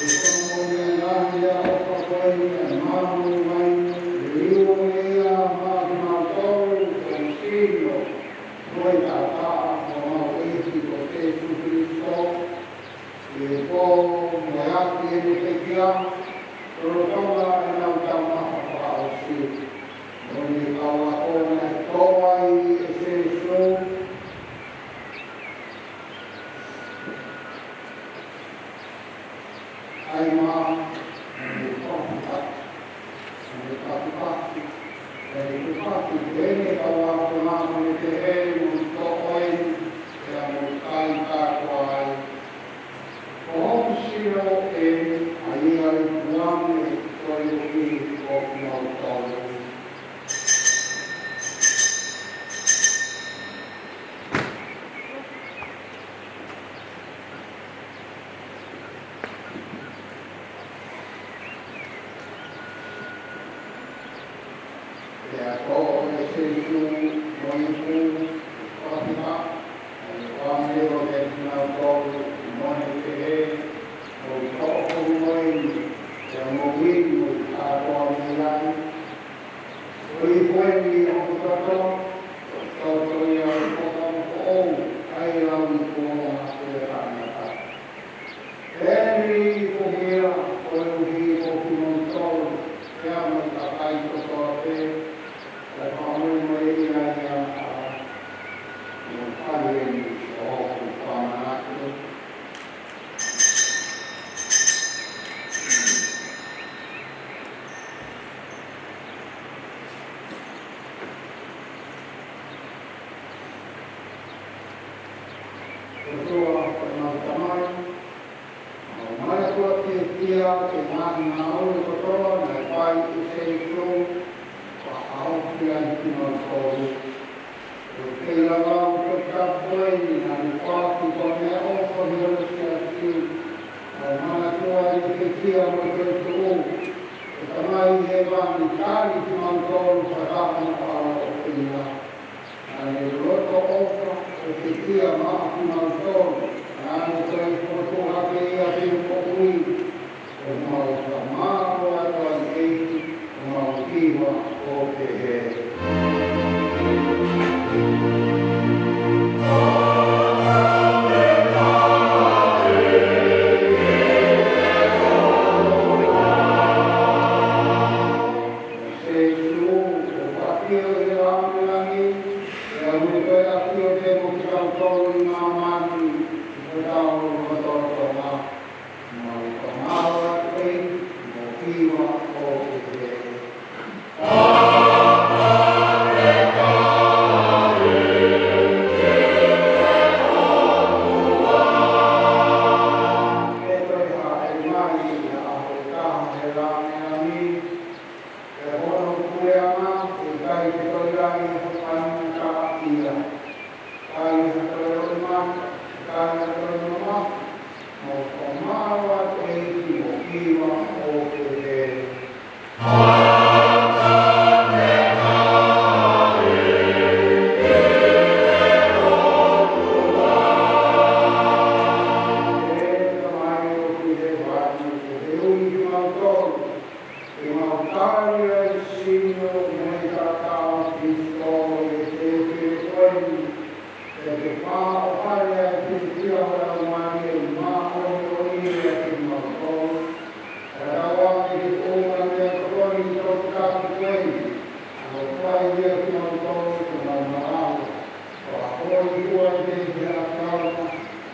ʻe kono mo mea lahi ʻa e ʻofa ko eni ʻa e mamu mai, ʻe liu ʻo ia maʻa kimautolu, ko e sino, ko e taʻataʻa, ko homau ʻEiki ko Sēsū Kalaisi, ʻi he pō mo e ʻaho ʻene pekia, lolotonga ʻenau taumafa fakaʻosi. Mo ʻene kau ako naʻe tō ai ʻe Sēsū ʻOtua ko ʻemau Tamai, mau manatua ki he ʻafio ʻo e ngaahi ngāue kotoa naʻe fai ʻe Sīsū, ʻo aʻusia ai kimautolu. ʻOku ou tui lava ʻoku totonu ke tau foaki ʻa e meʻaʻofa ʻi hono siasi, ʻo manatua ʻa e pekia mo e toetuʻu, ʻa e Tamai ʻi hēvani, tali kimautolu fakataha mo e ʻAlo ʻofa. Naʻa ne loto ʻofa ʻo pekia maʻa kimautolu, naʻa ne toe fokotuʻu hake ia ki he moʻui, ʻo mau fakamālō atu ai ʻEiki, ʻo mau hiva ʻo pehē: Sīsū, ʻoku ke ʻafio ʻi he langilangi, ʻa ia ʻoku ke ʻafio pē mo kitautolu ʻi māmani, ʻi hotau lotolotonga. Mau fakamālō atu ʻEiki, mau hiva ʻo pehē: Ke toe hāʻele mai ʻa e ʻaho ʻe taha he langilangi, ʻa hono puleʻanga, ʻoku ʻikai ke toe ʻi ai ha faingataʻaʻia, ʻikai ha toe ʻi ai ha mate, ʻikai ha toe ʻi ai ha mamahi, mau fakamālō atu ʻEiki, mau hiva ʻo pehē: ʻE Tamai ʻoku ʻi hēvani, ʻoku ke ui kimautolu ke mau tali ʻa e sino mo e taʻataʻa ʻo Kalaisi ʻi he efiafi ko eni, ke ke fakaʻofa ʻa e fiefia ʻo e Laumālie Māʻoniʻoni ʻiate kimautolu. Kae ʻatā ke ke tuku mai ʻa e tokoni ʻi he toputapu ko eni, ʻo fai ʻiate kimautolu ke mau malava, ʻo akoʻi kuo te ke ʻi he ʻAfiona,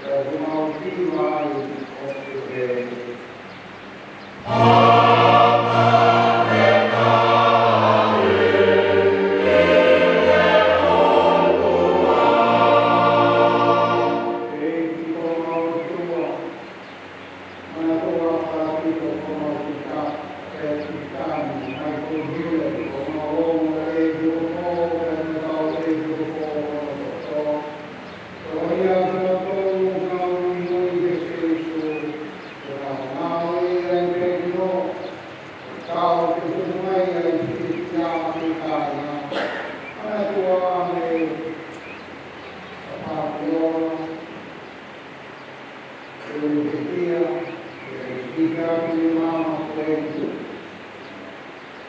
ʻo mau hiva ai ʻo pehē: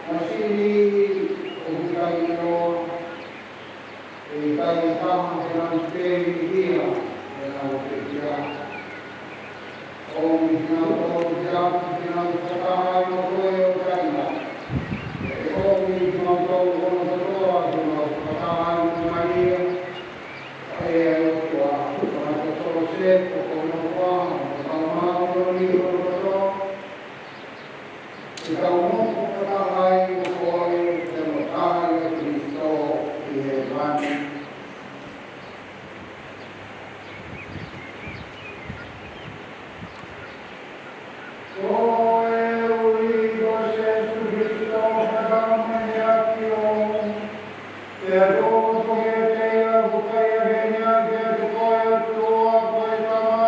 Masini ʻoku ʻikai ʻilo, ʻe ʻikai ha taha te nau tēlihia ʻenau pekia. ʻOmi kinautolu ki he ʻapi ke nau fakataha ai mo koe ʻo taʻengata. ʻE ʻomi kimautolu hono kotoa ke mau fakataha ai mo Malia, ʻa e ʻOtua, Tangata Siosifa, ko hono hoa, mo e Laumālie Māʻoniʻoni hono kotoa, ke tau nofo fakataha ai mo koe, ʻi he ʻaho ʻo Kalaisi ʻi hēvani. Ko e ʻEiki ko Sīsū Kalaisi, fakataha mo e ʻAfiona, ʻa ia ʻoku ke ʻiate ia, ʻoku ke ʻiate ia, ʻoku ke ʻiate koe, ʻa e ʻOtua ko e Tamai,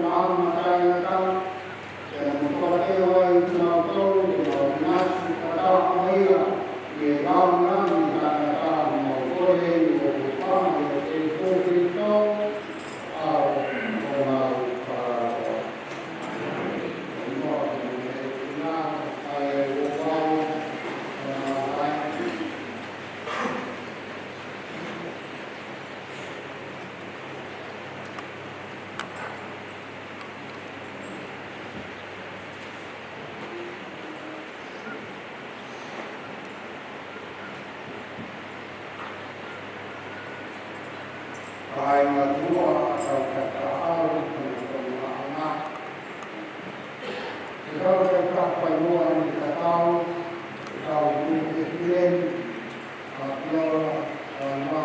Maama taʻengata, pea mo toka teʻe ai kinautolu ke mau ʻinasi fakataha mo ia ʻi he lāngilangi taʻengata, mo kole ni ʻoku fai ʻia Sīsū Kalaisi, ʻa homau Fakamoʻui. Kāinga, tuʻa ʻa e kau tataʻau, kau tamaʻanga. Ke tau tau fai muʻa ʻa e tatau, ke tau tuʻu ki he ʻEiki, ʻa e ʻAfio, ʻa e ma.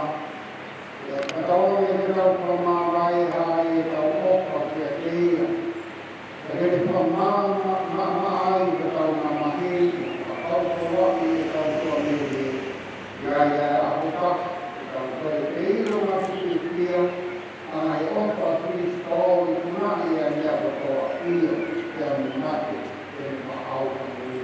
Ke tau tau ʻi he tau fakamāvae ʻa e tau ʻofa kiate ia. Pea ke ne fakamaama, maama ai ʻetau mamahi, fakakaukauaʻi ʻetau tuʻa mei he, ʻa ia ʻa e ʻaho ka, ʻetau toe feʻiloaki fiefia, ʻa e ʻofa ʻa Kalaisi ʻoku ʻikai ʻi ai ha meʻa kotoa ia, pea mo mate, pea mo au ka mo ia.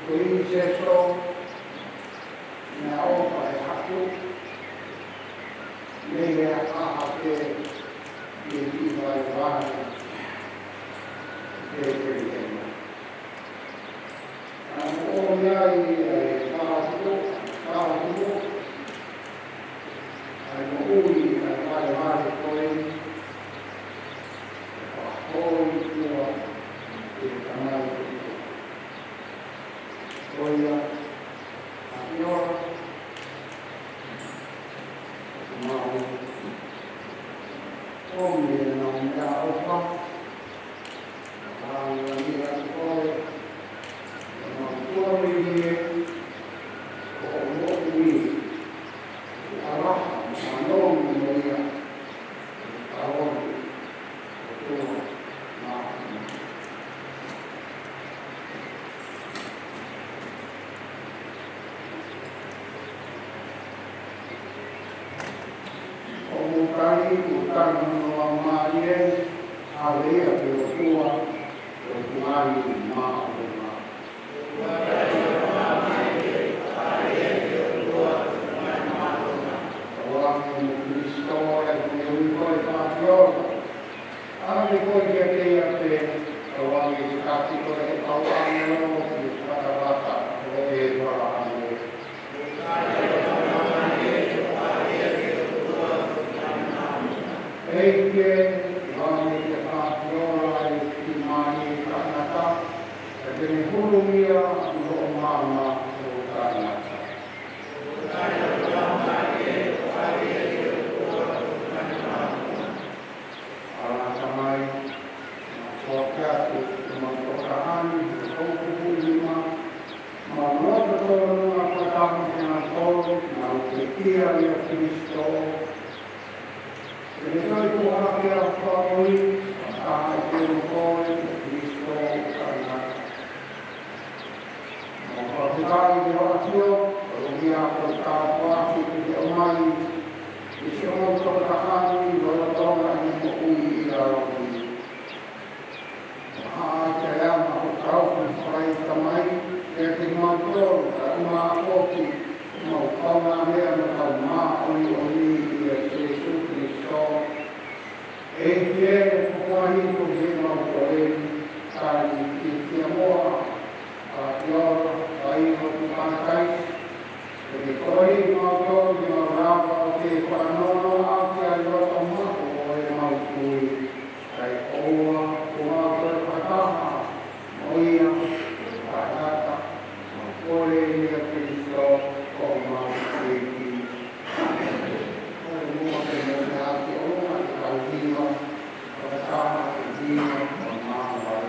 Ko e Sīsū, naʻe ʻofa ʻe haku, mei he ʻaho pē, ʻi he kiʻi vaivai, ʻi he Ketisemaní. Naʻe ʻomi ai ʻa e fakatupu, fakatupu, ʻa e moʻui, ʻa e vaivai ko ē, ʻa e fakahōifua, ʻi he Tamai ko ia, ʻa ia, ʻoku mau ʻomi ʻenau meʻaʻofa, ʻoku tali, ʻoku tali hono laumālie, ʻa ia ke ʻOtua, ʻoku ngali maʻu ʻa e ʻOtua, ʻoku ngali maʻu ʻa e ʻOtua. ʻAve koe kiate ia pē, ʻoange siʻi kātaki koe ʻe he kau ʻāngelo ki he fatafata ʻo ʻĒpalahame. ʻEiki, ʻoange ke fakafeʻiloaki ʻa e kiʻi mālie taʻengata, pea ke ne hulumia ʻi hoʻo maama ʻo taʻengata. ʻAlā Tamai, mau foaki atu ʻemau tokāteline, ʻemau kupu nima, mau lotu tonu ʻa e fakataha mo kinautolu, mau pekia ʻia Kalaisi, Ke ne toe tuʻu hake ʻa e fakamoʻui, ʻa e ʻEiki ko Kalaisi. Mau fakafetaʻi ki he ʻAfiona, ʻoku mau tāpuaki ke ke ʻomai, ʻi siʻomou tokotahá ni, lolotonga ʻene moʻui ʻi he ʻaho ni. Mahalo ʻe ʻi ai ha ʻaho ʻoku tau fai, Tamai, kiate kimautolu, kae ʻumaʻā foki ʻemau kaungāmeʻa mo e kau māʻoniʻoni ʻia Sīsū Kalaisi. ʻEiki, ko e ʻuhinga ia ʻemau kole, tali ki he kiʻi moa, ʻa e ʻiloa, ʻa e ʻilo ki Palataisi, ke ke kole kimautolu ke mau lava ʻo ke fanongo ʻaki ʻa e loto maʻu ʻo ʻemau tui. Kae ʻoua kuo mau toe fakataha mo ia, kae ʻatā, mau kole ʻia Kalaisi ko homau ʻEiki. Ko e moʻui pea mo e ʻaho ni ʻoku mau kau hiva, fakataha ke hiva, ʻo mau vai.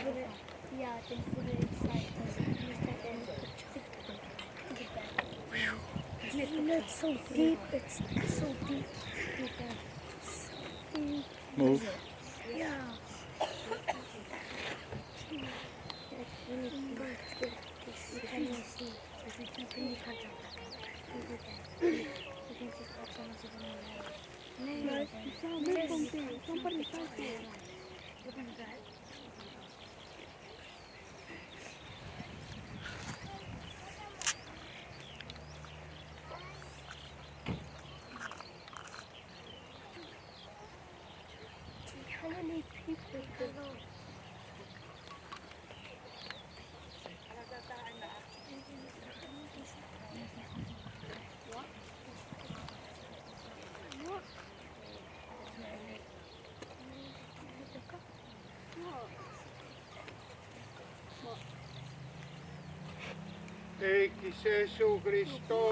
put it, yeah, then put it inside. Use that and put it back. You know, it's so deep. It's so deep. Move. Yeah. How many people? ʻEiki Sēsū Kilisitō,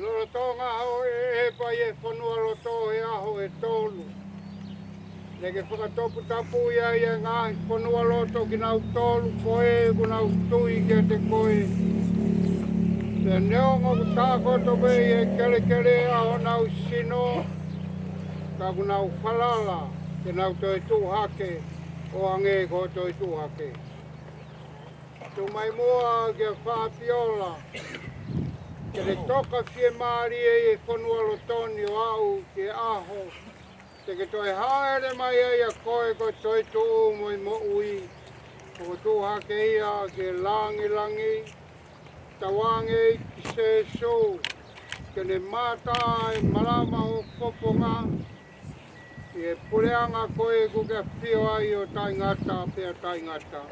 lolotonga hoʻo ʻeheʻehe pē ʻi he fonualoto he ʻaho ʻe tolu. Naʻa ke fakatoputapuʻi ai e ngaahi fonualoto kinautolu ko ē ʻoku nau tui kiate koe. Pea neongo ʻoku tākoto pē ʻi he kelekele ʻa honau sino, ka ʻoku nau falala ke nau toe tuʻu hake ʻo hangē ko hoʻo toe tuʻu hake. Tuʻu mai muʻa kia Fafiola, ke ne toka fiemālie ʻi he fonualoto ni ʻo aʻu ki he ʻaho te ke toe hāʻele mai ai ʻa koe ko e toetuʻu mo e moʻui. ʻO tuʻu hake ia ki he langilangi. Tauange ʻEiki Sēsū, ke ne mātā e malama ʻo e fofonga ʻi he puleʻanga ko ē ʻoku ke ʻafio ai ʻo taʻengata pea taʻengata.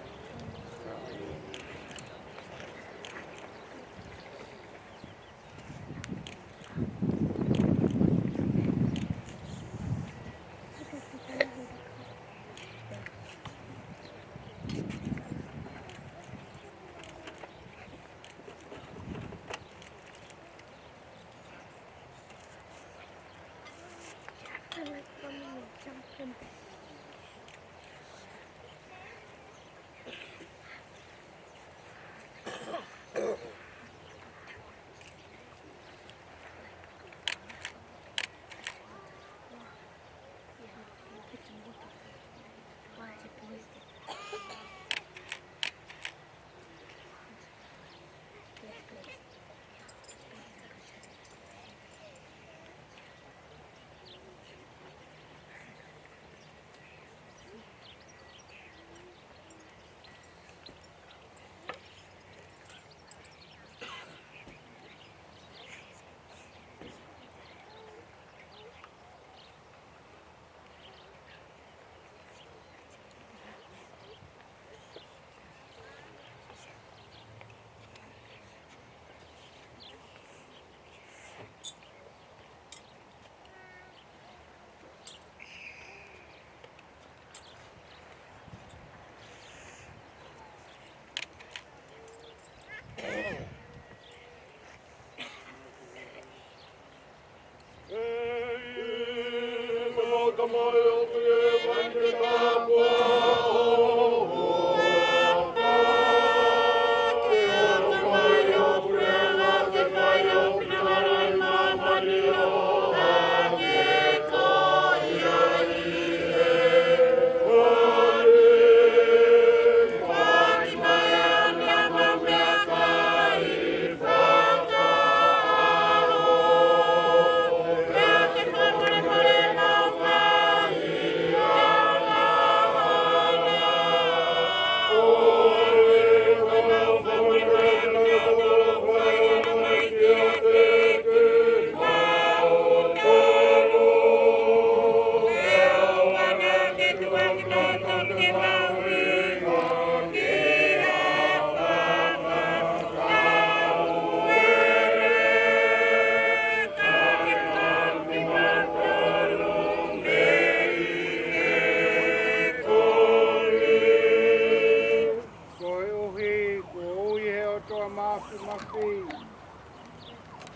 Koeʻuhi kuo ui ʻe he ʻOtua Mafimafi ʻa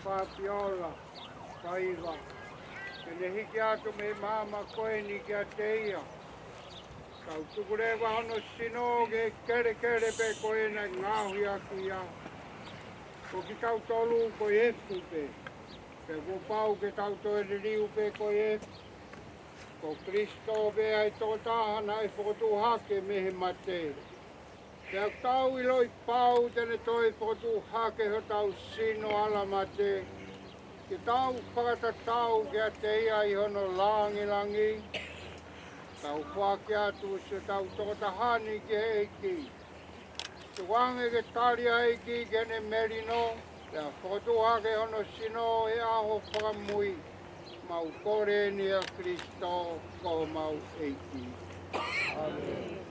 Fafiola Paiva ke ne hiki atu mei he maama ko eni kiate ia. Tau tuku leva hono sino ki he kelekele pē ko ē naʻe ngaohi ʻaki ia. Ko kitautolu ko e efu pē. Pea kuo pau ke tau toe liliu pē ko e efu. Ko Kalaisi pē ʻa e tokotaha naʻe fokotuʻu hake mei he mate. Pea ʻoku tau ʻiloʻi pau te ne toe fokotuʻu hake hotau sino ʻalamate, ke tau fakatatau kiate ia ʻi hono langilangi. Tau foaki atu siʻotau toko taha ni ki he ʻEiki. Tukuange ke tali ʻa e ʻEiki ki heʻene melino, pea fokotuʻu hake hono sino he ʻaho fakamui. Mau kole ni ʻia Kalaisi ko homau ʻEiki. ʻĀmeni.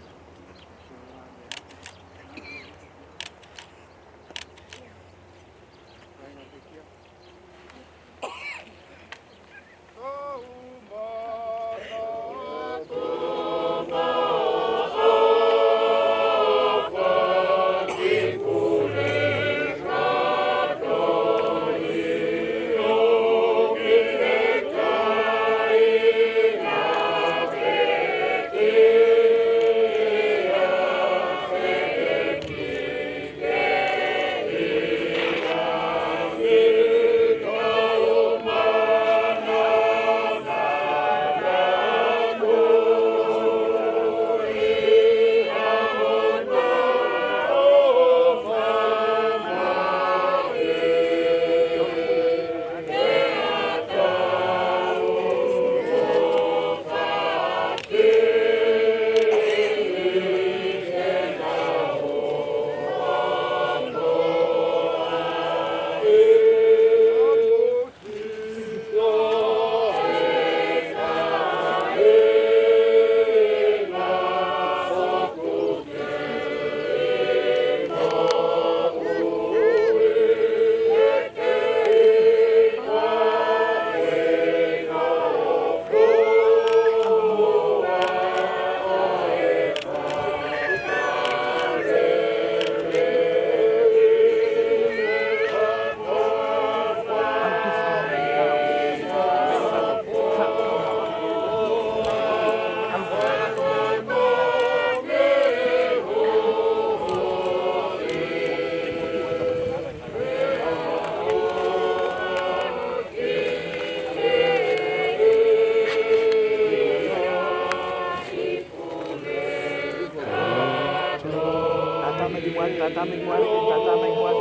Tātā mai ki muʻa, tātā mai ki muʻa, tātā mai ki muʻa.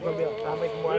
Tātā mai ki muʻa.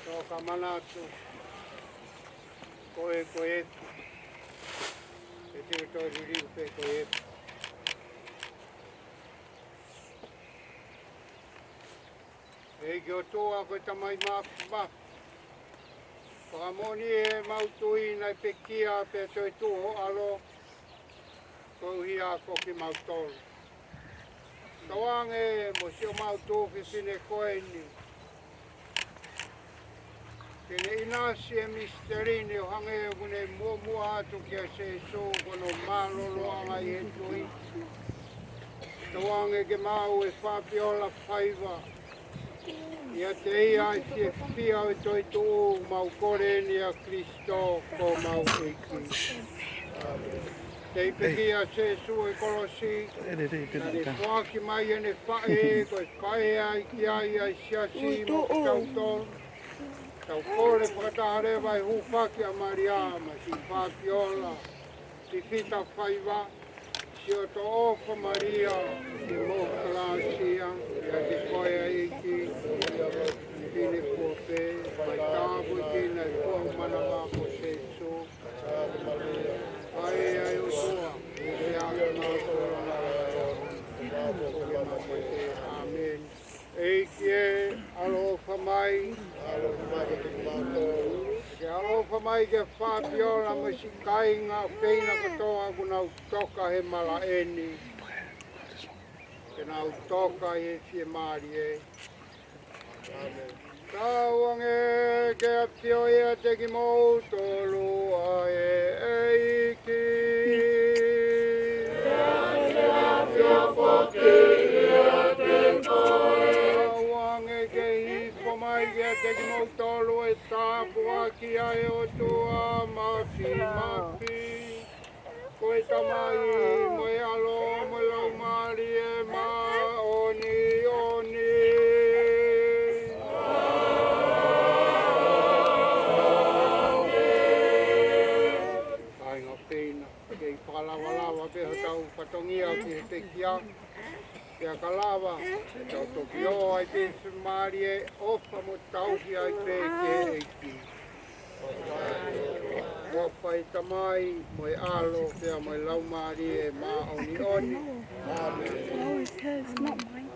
Tau ka manatu, ko e, ko e, ʻe te toe liliu pē ko e. ʻEiki ʻOtua ko e Tamai Māfimafi, fakamoʻoni ʻemau tui naʻe pekia pea toe tuʻu ho ʻAlo, koeʻuhi ko kimautolu. Tauange mo siʻomau tuofefine ko eni, ke ne ʻinasi e misiteli ni ʻo hangē ʻoku ne muʻomuʻa atu kia Sīsū ko hono mālōlōʻanga ʻi he tui. Tauange ke maʻu e faʻa fiola faiva ʻiate ia ʻi he fiefia ʻo e toetuʻu, mau kole ni ʻia Kalaisi ko homau ʻEiki. Tei pekia ʻa Sīsū ʻi he kolosi, naʻa ne foaki mai ʻene faʻē, ko e faʻē ia ki ai ʻa e siasi mo kitautolu. Tau kole fakataha leva e hūfaki ʻa Malia mo e siʻi faʻa fiola fifita faiva, Siʻoto ʻofa Malia, ʻi he moʻui kalāsia, ʻiate koe ʻEiki, ʻi he fefine kuo pē, mai tāpuekina ʻi he fuʻu manava ko Sīsū. ʻAi ʻa e ʻOtua, ʻe ake mātou. ʻĀmeni. ʻEiki ē, ʻaloʻofa mai. ʻAloʻofa mai kiate kimautolu. Ke ʻaloʻofa mai ki he faʻa fiola mo e siʻi kāinga ʻofeina kotoa ʻoku nau toka he malaʻe ni. Ke nau toka ʻi he fiemālie. ʻĀmeni. Tauange ke ʻafio ʻiate kimoutolu ʻa e ʻEiki. Tauange ke hifo mai kiate kimoutolu e tāpuaki ʻa e ʻOtua Māfimafi, ko e Tamai mo e ʻAlo mo e Laumālie Māʻoniʻoni. Kāinga ʻofeina, kei fakalavalava pē hotau fatongia ki he pekia. Pea ka lava, ke tau toki ō ai pē ʻi he fiemālie, ʻofa mo tauhi ai pē ki he ʻEiki. ʻOfa ʻa e Tamai mo e ʻAlo pea mo e Laumālie Māʻoniʻoni. ʻĀmeni. No, it's hers, not mine.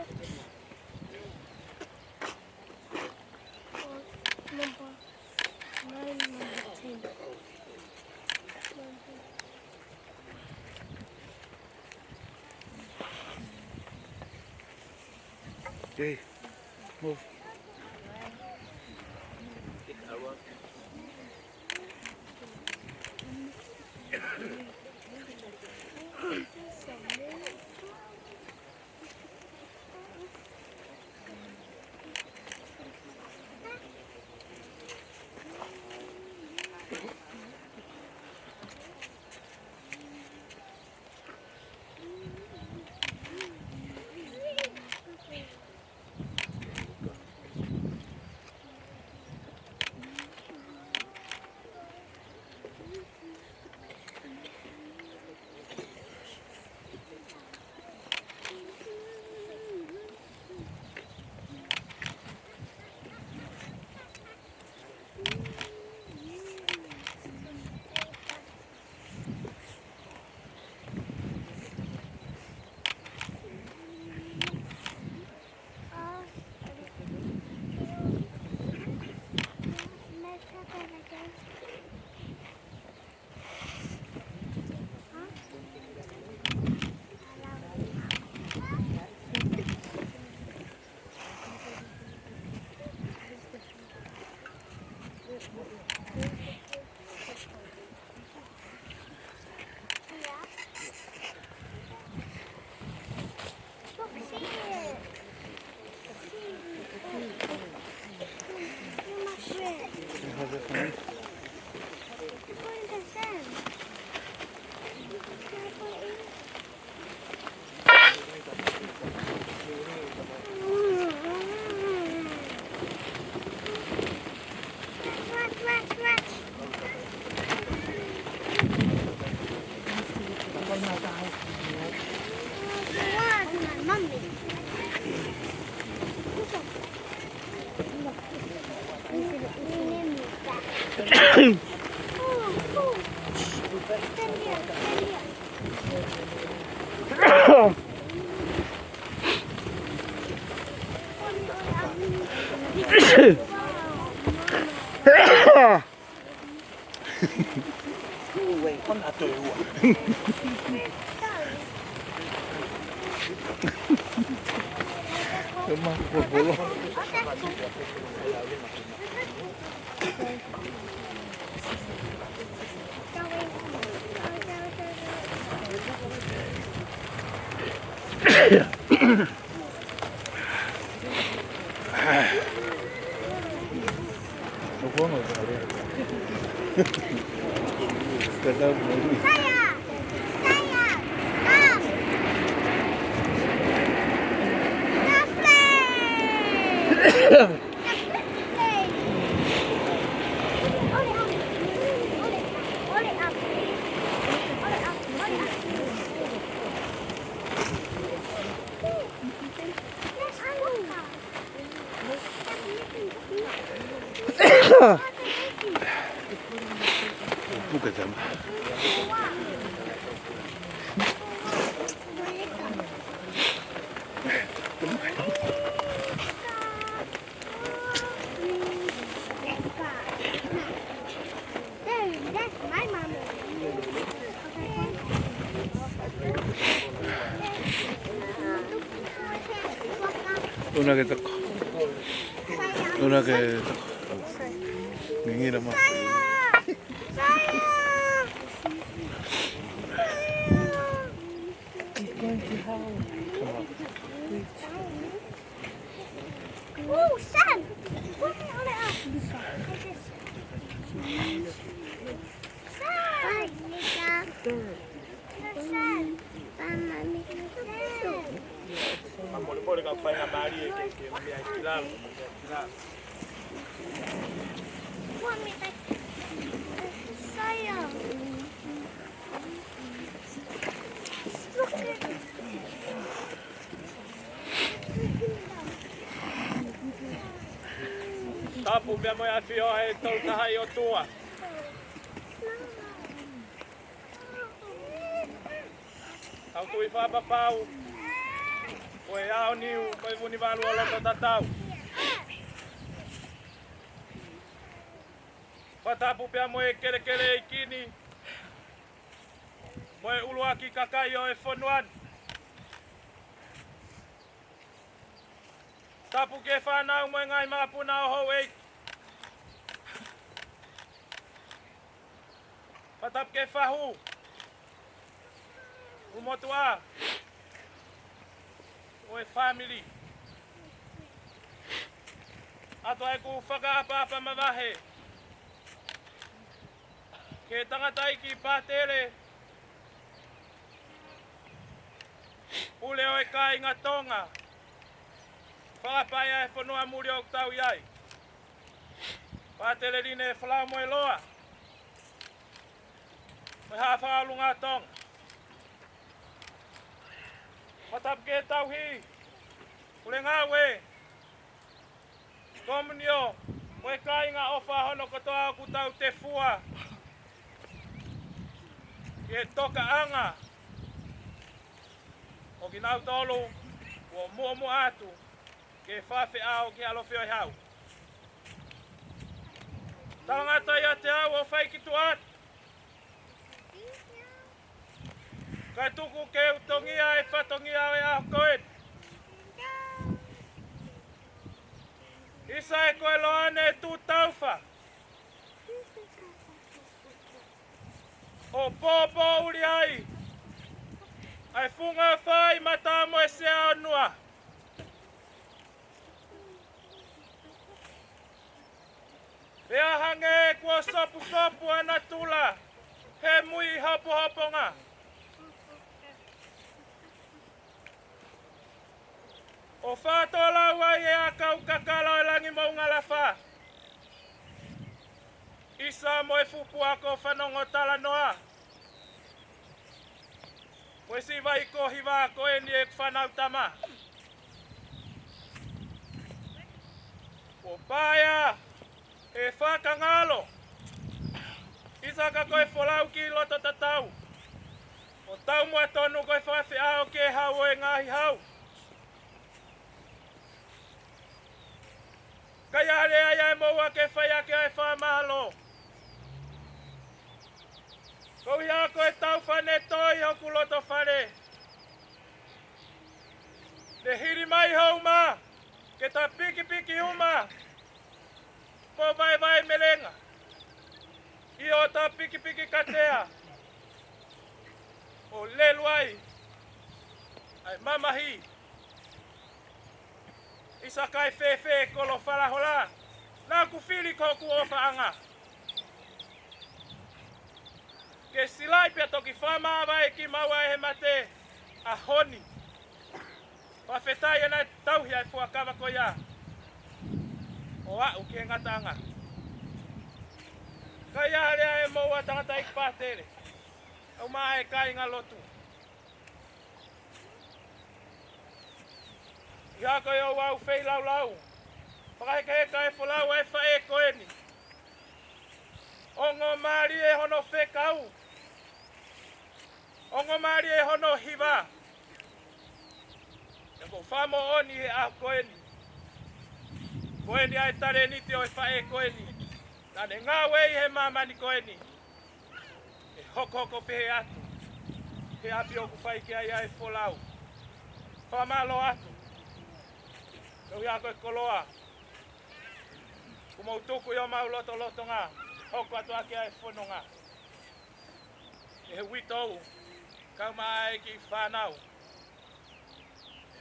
Number nine, number ten. Okay, move. ʻUna ke toko. ʻUna ke toko. Ngingira mai. He's going to howl. Ooh, sun! Put me on it up. Sun! Sun! Sun! Pamole, pole ka faingamālie ke, ke meʻa ki lalo, ki lalo. Want me to say, um, Tapu meʻa mo e ʻafio ʻa e Tolu Tahaʻi ʻOtua. Tau tui fakapapau. Ko e ʻaho ni, ko e Vunivalu ʻo Lototatau. Fakatapu pea mo e kelekele ʻeiki ni, mo e ʻuluaki kakai ʻo e fonua ni. Tapu ki he fānau mo e ngaahi makapuna ʻo houʻeiki. Fakatapu ki he fahu, ʻulumotuʻa ʻo e fāmili. ʻOatu ʻeku fakaʻapaʻapa mavahe ki he tangataʻeiki pātele, pule ʻo e kāinga Tonga, fakapaʻanga ʻo e fonua muli ʻoku tau ʻi ai, Pātele Line Folau Moeloa, mo e Haʻa Fakaʻolunga Tonga. Fakatapu ki he tauhi, pule ngāue, komiunitī, mo e kāinga ʻofa hono kotoa ʻoku tau tefua ki he tokaʻanga ʻo kinautolu kuo muʻomuʻa atu ki he faʻahi ʻo e ʻAlo Fio ʻi Hau. Talangata ʻiate au ʻo fai ki tuʻa atu, kae tuku ke u tongia e fatongia ʻo e ʻaho ko eni. ʻIsa e, ko e loa ne tu taufa ʻo pōpōʻuli ai ʻa e funga fai mata mo e sea ʻo Nua. Pea hangē kuo sopusopu ʻa natula he mui hopohoponga, ʻo fakatolau ai e ʻakau kakala ʻo e langi moʻunga Lafa, ʻisa mo e fuʻu puako fanongo talanoa, mo e siʻi vai ko hiva ko eni ʻeku fānau tama. Kuo paea e fakangalo, ʻisa ka ko e folau ki Lototatau, ʻo taumuʻa tonu ko e faʻahi ʻo e Hau ʻo e ngaahi hau. Ka ʻi ai ha lea ia ʻe moua ke fai ʻaki ʻa e fakamālō, koeʻuhi ko e taufa ne toe ʻi hoku loto fale, ne hili mai ho uma ke ta pikipiki uma, mo vaevae melenga, ʻio, ta pikipiki katea, ʻo lelu ai ʻa e mamahi. ʻIsa, kae fēfē kolo Falahola, naʻa ku fili ko hoku ʻofaʻanga ke silaʻi pea toki fakamāvae kimaua ʻe he mate ʻaho ni. Fakafetaʻi ʻa e tauhi ʻa e fuakava ko ia ʻo aʻu ki he ngataʻanga. Ka ʻi ai ha lea ʻe moua, tangataʻeiki pātele, ʻumaʻā e kāingalotu, ʻi he ʻaho ko ia ʻoku ou feilaulau, fakahekeheka e folau ʻa e faʻē ko eni. Ongo mālie hono fekau, ongo mālie hono hiva. Pea ʻoku ou fakamoʻoni he ʻaho ko eni, ko eni ʻa e talēniti ʻo e faʻē ko eni naʻa ne ngāue ʻi he māmani ko eni, ʻe hokohoko pehē atu he ʻapi ʻoku fai ki ai ʻa e folau. Fakamālō atu, koeʻuhi ko e koloa kuo mou tuku ʻi homau lotolotonga, hoko atu ʻaki ʻa e fononga. ʻE he uitou, kau mai ki he fānau, ʻe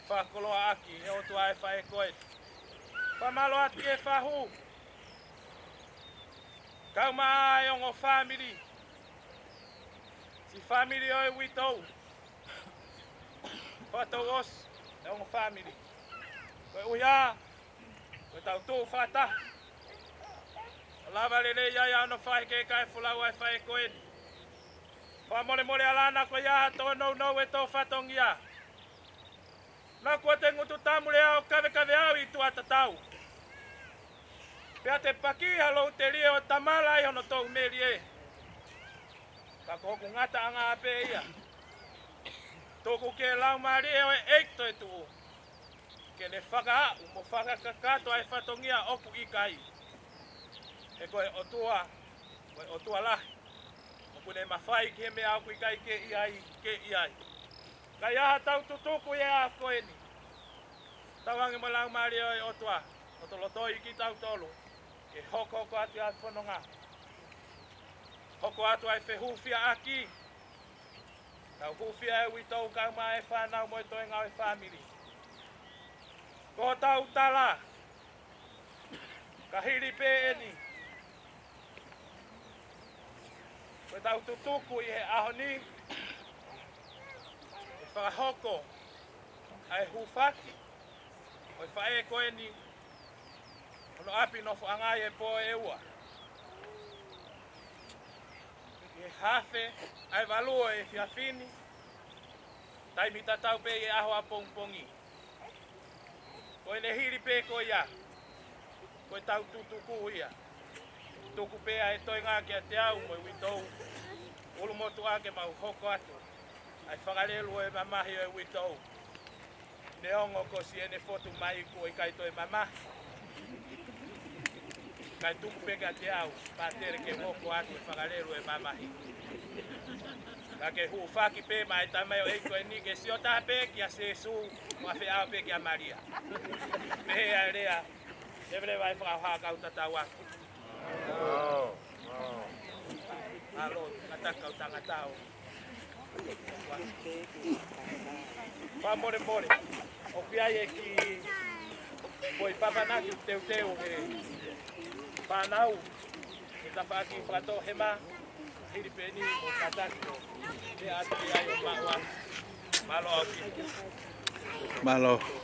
fakakoloa ʻaki ʻe he ʻOtua e faʻē ko eni. Fakamālō atu ki he fahu, kau mai e ongo fāmili, siʻi fāmili ʻo e uitou, fakatouʻosi e ongo fāmili. Koeʻuhi ko ʻetau tuʻu fakataha, ʻo lava lelei ai ʻa hono fakahekeheka e folau ʻa e faʻē ko eni. Fakamolemole ʻAlana, ko ia ha tōnounou e tō fatongia. Naʻa kuo te ngutu tamu lea ʻo kavekave au ʻi tuʻa tatau, pea te paki ha lou telie ʻo tamala ʻi hono toumelie. Ka ko hoku ngataʻanga pē ia. Tuku ki he Laumālie ʻo e ʻEiki toetuʻu ke ne fakaaʻu mo fakakakato ʻa e fatongia ʻoku ʻikai. He ko e ʻOtua, ko e ʻOtua lahi, ʻoku ne mafai ki he meʻa ʻoku ʻikai ke ʻi ai, ke ʻi ai. Ka ʻi ai haʻatau tutuku ʻi he ʻaho ko eni, tauange mo e Laumālie ʻo e ʻOtua ʻo lotolotoʻi kitautolu ke hokohoko atu ʻa e fononga, hoko atu ʻa e fehūfiaʻaki, tau hūfia e uitou kae ʻumaʻā e fānau mo e toenga ʻo e fāmili. Ko hotau tala, ka hili pē eni, ko ʻetau tutuku ʻi he ʻaho ni, ʻe fakahoko ʻa e hūfaki ʻo e faʻē ko eni, hono ʻapi nofoʻanga ʻi he pō ʻe ua. ʻI he hafe ʻa e valu ʻo e efiafi ni, taimi tatau pē ʻi he ʻaho ʻapongipongi. Ko ʻene hili pē ko ia, ko ʻetau tutuku ia. Tuku pē ʻa e toenga kiate au mo e uitou ʻulumotuʻa ke mau hoko atu ʻa e fakalelu ʻo e mamahi ʻo e uitou. Neongo ko siʻene fotu mai kuo ʻikai toe mamahi, kae tuku pē kiate au, Pātele, ke u hoko atu e fakalelu ʻo e mamahi. Ka ke hūfaki pē mai tamai ʻo e ʻEiki ko eni ke sio taha pē kia Sēsū, mo feʻao pē kia Malia. Pehē ʻa e lea, leveleva e fakahoha kau tatau atu. Mālō, kātaki kau tangata ʻo fakamolemole. ʻOku ʻi ai e kiʻi foʻi papanaki teuteu he fānau, he tafaʻaki fakatoʻohema, hili pē eni mo kātaki ʻo meʻa atu ki ai ʻo maʻu atu. Mālō ʻaupito. Mālō.